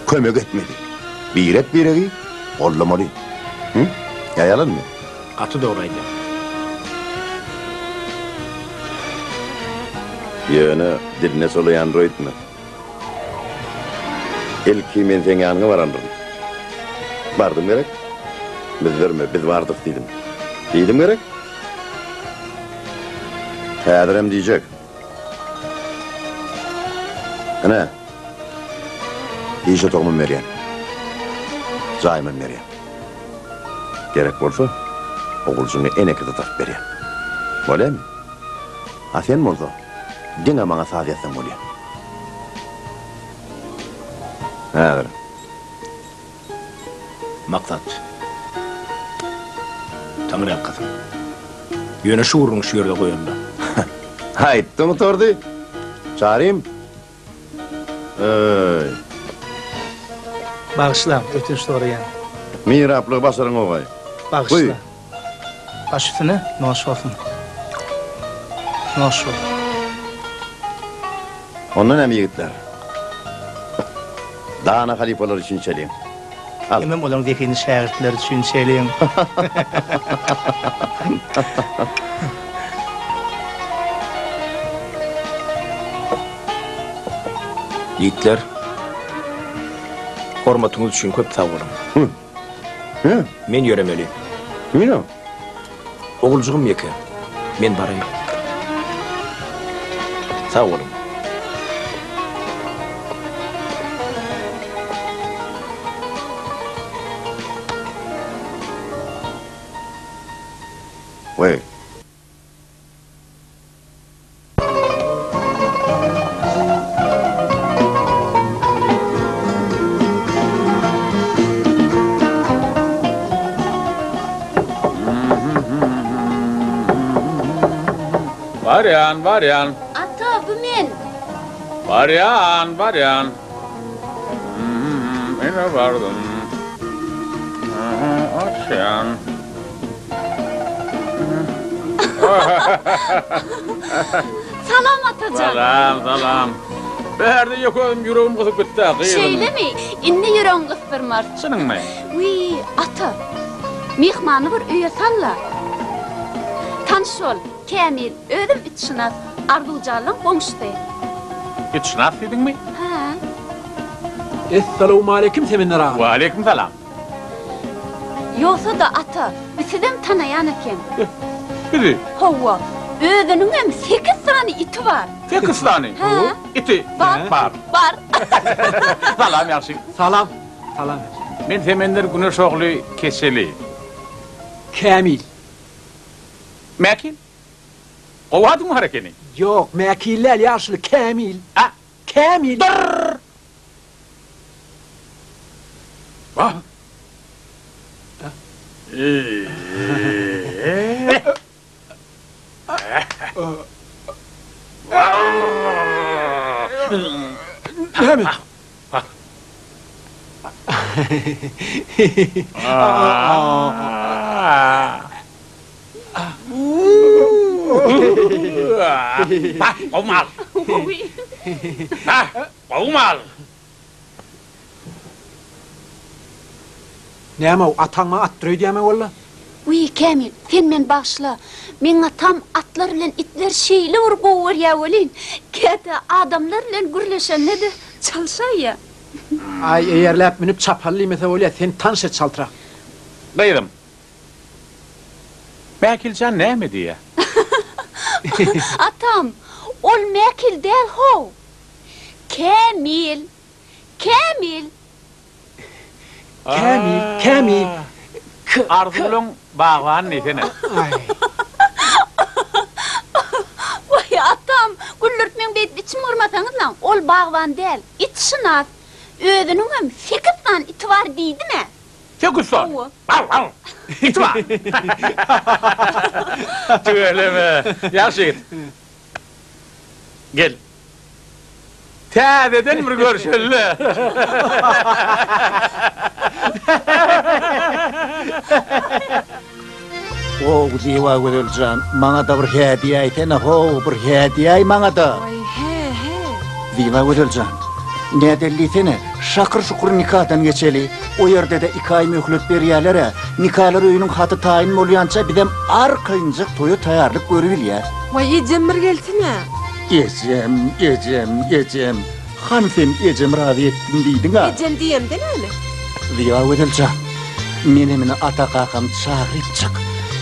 Kömek etmeli. Birek-biregi goldamaly. Hı? Ýa ýalanmy? Gaty dogry aýdýaň. Ýöne diline solaýandyr öýtme. Ilki men seň ýanyňa barandyryn. Bardym gerek? Müzzerme, biz bardyk diýdim. Diýdim gerek? Häzirem diýjek. Ine, iş otagymam berýän. Jaýymam berýän. Gerek bolsa, oguljyňy eneke-de tapyp berýän. Bolýamy? A sen bolsa, diňe maňa saz ýazsaň bolýa. Häzir. Maksat. Taňryýalkasyn. Ýöne şu gürrüňi şu ýerde goýaly-da. Aýtdy gutardy. Çarym. Eý. Bagyşlaň, ötünç soraýan. Miraplygy başaryň-ogaý. Bagyşla. Baş üstüne, noş bolsun. Noş bolsun. Onda näme ýigitler? Dana halypalar üçin içeliň. Al. Hemem olaryň zehinli şägirtleri üçin içeliň. Ýigitler, hormatyňyz üçin köp sag boluň. Men ýöremeli. Nirä? Oguljygym ýeke. Men baraýyn. Sag boluň. Weý. Barýan, barýan. Ata, bu men. Barýan, barýan. Ine bardym. Açýan. Salam Atajan. Salam, salam. Bärde ýok özüm ýüregim gysyp gitdi, gyzym. Şeýlemi? Indi ýüregiň gysdyrmaz. Çynyňmy? Wiý, ata. Myhmany bir öýe sal-la. Tanyş bol, Kämil, özüm itşynas, Arzuwjanlaň goňşusy. Itşynas diýdiňmi? Hä. Essalawmaleýkim Semender aga. Waleýkim salam. Ýogsa-da, ata, bi sizem tanaýan eken. Bizi? Hawa, özüniňem sekiz sany iti bar. Sekiz sany? Hä. Iti? Bar. Bar. Bar. Salam, ýagşy. Salam. Salam. Men Semender Güneş ogly Keçeli. Kämil. Mäkil? Gowy adyň bar ekeni. Ýok, Mäkil däl, ýaşuly, Kämil. A? Kämil. Dyrr! Wah! Näme? Gowy mal. Gowy mal. Näme-ow, ataň maňa atdyr öýdýämi walla? Wiý, Kämil, sen meni bagyşla. Meň atam atlar bilen itleri şeýle bir gowy görýär welin, käte adamlar bilen gürleşende-de çalşaýýar. Aý, eýerläp münüp çapaly diýmese bolýar, sen tanyş et çaltrak. Gyzym, Mäkiljan näme diýýär? Atam, ol Mäkil däl-how. Kämil! Kämil! Kämil, Kämil! K, k. Arzuwlaň bagbany diýsene. Waý, atam, güldürtmeň beýdip içim gyrmasaňyzlaň, ol bagban däl, itşynas. Özüniňem sekiz sany iti bar diýdim-ä. Sekiz sany? Hawa. Aw, aw! Iti bar. Tüweleme. Ýagşy ýigit. Gel. Täzeden bir görşeli-le. How, Zybagözel jan, maňa-da bir hä diýäýsene, how, bir hä diýäý maňa-da. Waý, hä, hä. Zybagözel jan, nädeli diýsene, şakyr-şukur nikadan geçeli. O ýerde-de iki aý möhlet berýäler-ä. Nikalar öýüniň haty taýyn bolýança bizem arkaýynjak toýa taýýarlyk görübilýäs. Waý, ejem bir gelsin-ä. Ejem, ejem, ejem. Hany sen ejem razy etdim diýdiň-ä. Ejem diýemde näme? Zyýagözel jan, menem ine ata-kakamy çagyrypjyk,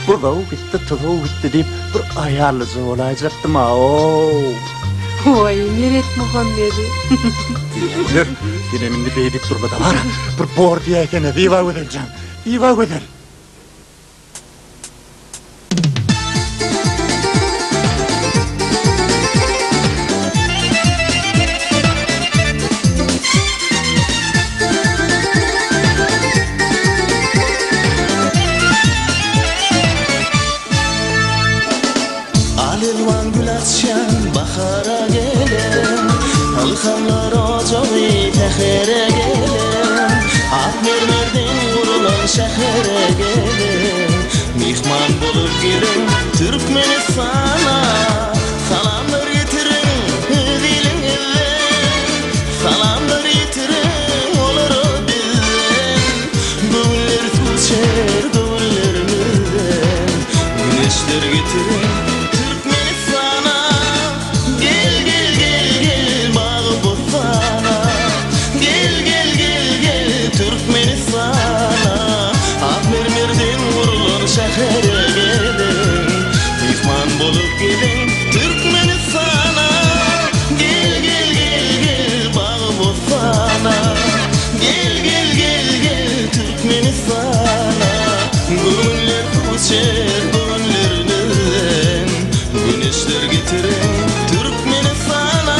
Buzaw gitdi, tuzaw gitdi diýip, bir aýallyja bolaýjakdym-a-ow. Waý, Meretmuhammedi. Zyýagözel, senem indi beý diýip durma-da, bar, bir bor diýäýsene, Zybagözel jan, Zybagözel. Al-elwan gül açýan bahara gelen, Ylhamlar ojagy sähere gelen, Ak mermerden gurulan şähere gelen, Myhman bolup geliň Türkmenistana, Salamlar getiriň öz iliňizden, Salamlar ýetiriň olara bizden, Göwünler suw içer göwünlerimizden, Güneşler getiriň Türkmenistana. Gel gel gel gel bagy-bossana Gel gel gel gel Türkmenistana Ak mermerden gurlan şähere geliň Myhman bolup geliň Türkmenistana Gel gel gel gel bagy-bossana Gel gel gel gel Türkmenistana Göwünler suw içer göwünlerimizden Güneşler getiriň Türkmenistana.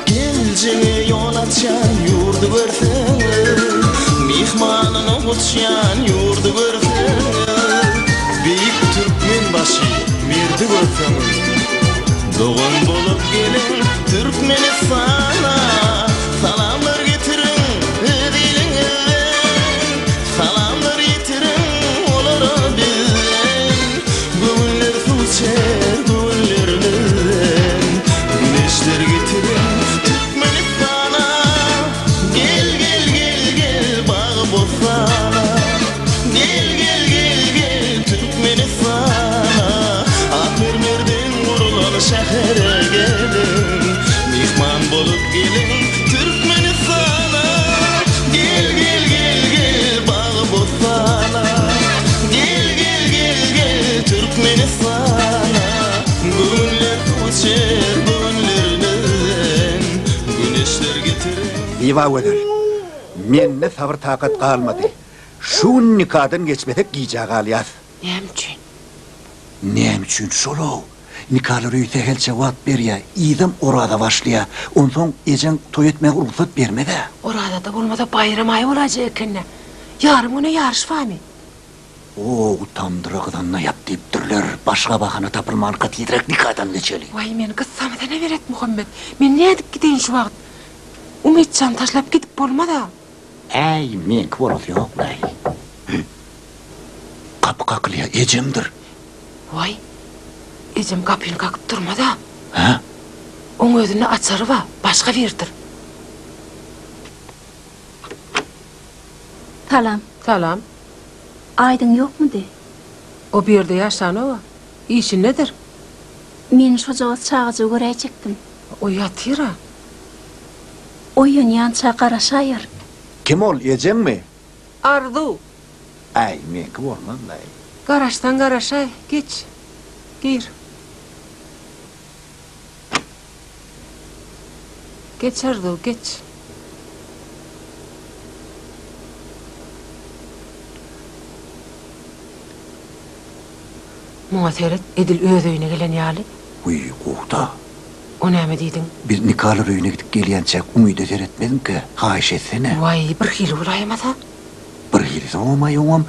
Geljege ýol açýan ýurdy görseňiz, Myhmanyny guçýan ýurdy görseňiz, Beýik Türkmenbaşy merdi görseňiz, Dogan bolup geliň Türkmenistana, Salamlar getiriň öz iliňizden, Salamlar ýetiriň olara bizden, Göwünler suw içer göwünlerimizden, Güneşler getiriň Türkmenistana, Gel, gel, gel, gel bagy-bossana, Gel, gel, gel, gel Türkmenistana, Ak mermerden gurlan şähere geliň, Myhman bolup geliň Türkmenistana. Zybagözel, mende sabyr-takat galmady. Şu gün nikadan geçmesek gijä galýas. Näme üçin? Näme üçin şol-ow? Nikalar öýi sähelçe wagt berýä, yzam oraza başlaýa. Onsoň ejeň toý etmäge rugsat bermez-ä. Orazada bolmasa baýram aýy bolaýjak eken-dä. Ýarym güne ýaryş barmy? O tamdyra gyzanda ýap diýipdirler. Başga bahana tapylmanka tizräk nikadan geçeli. Waý meni gyssamysyna beret Muhammet. Men nädip gideýin şu wagt? Umytjany taşlap gidip bolmaz-a. Äý, meňki bolasy ýok-laý. Gapy kakylýa, ejemdir. Waý, ejem gapyny kakyp durmaz-a. Hä? Oň özünde açary bar, başga biridir. Salam. Salam. Aýdyň ýokmudy? O bu ýerde ýaşanok-a. Işindedir. Men şojagaz çagajygy göräýjekdim. O ýatyr-a. Oýanýança garaşaýar. Kim ol, ejeňmi? Arzuw. Äý, meňki bolmaz-laý. Garaşsaň garaşaý, geç. Gir. Geç Arzuw, geç. Muňa seret, edil öz öýüne gelen ýaly. Wiý, gowy-da. O näme diýdiň? Biz nikalar öýüne gidip gelýänçäk Umyda seretmezmikä? Haýyş etsene. Waý, birhili bolaýmasa? Birhili soňam-aý oňam.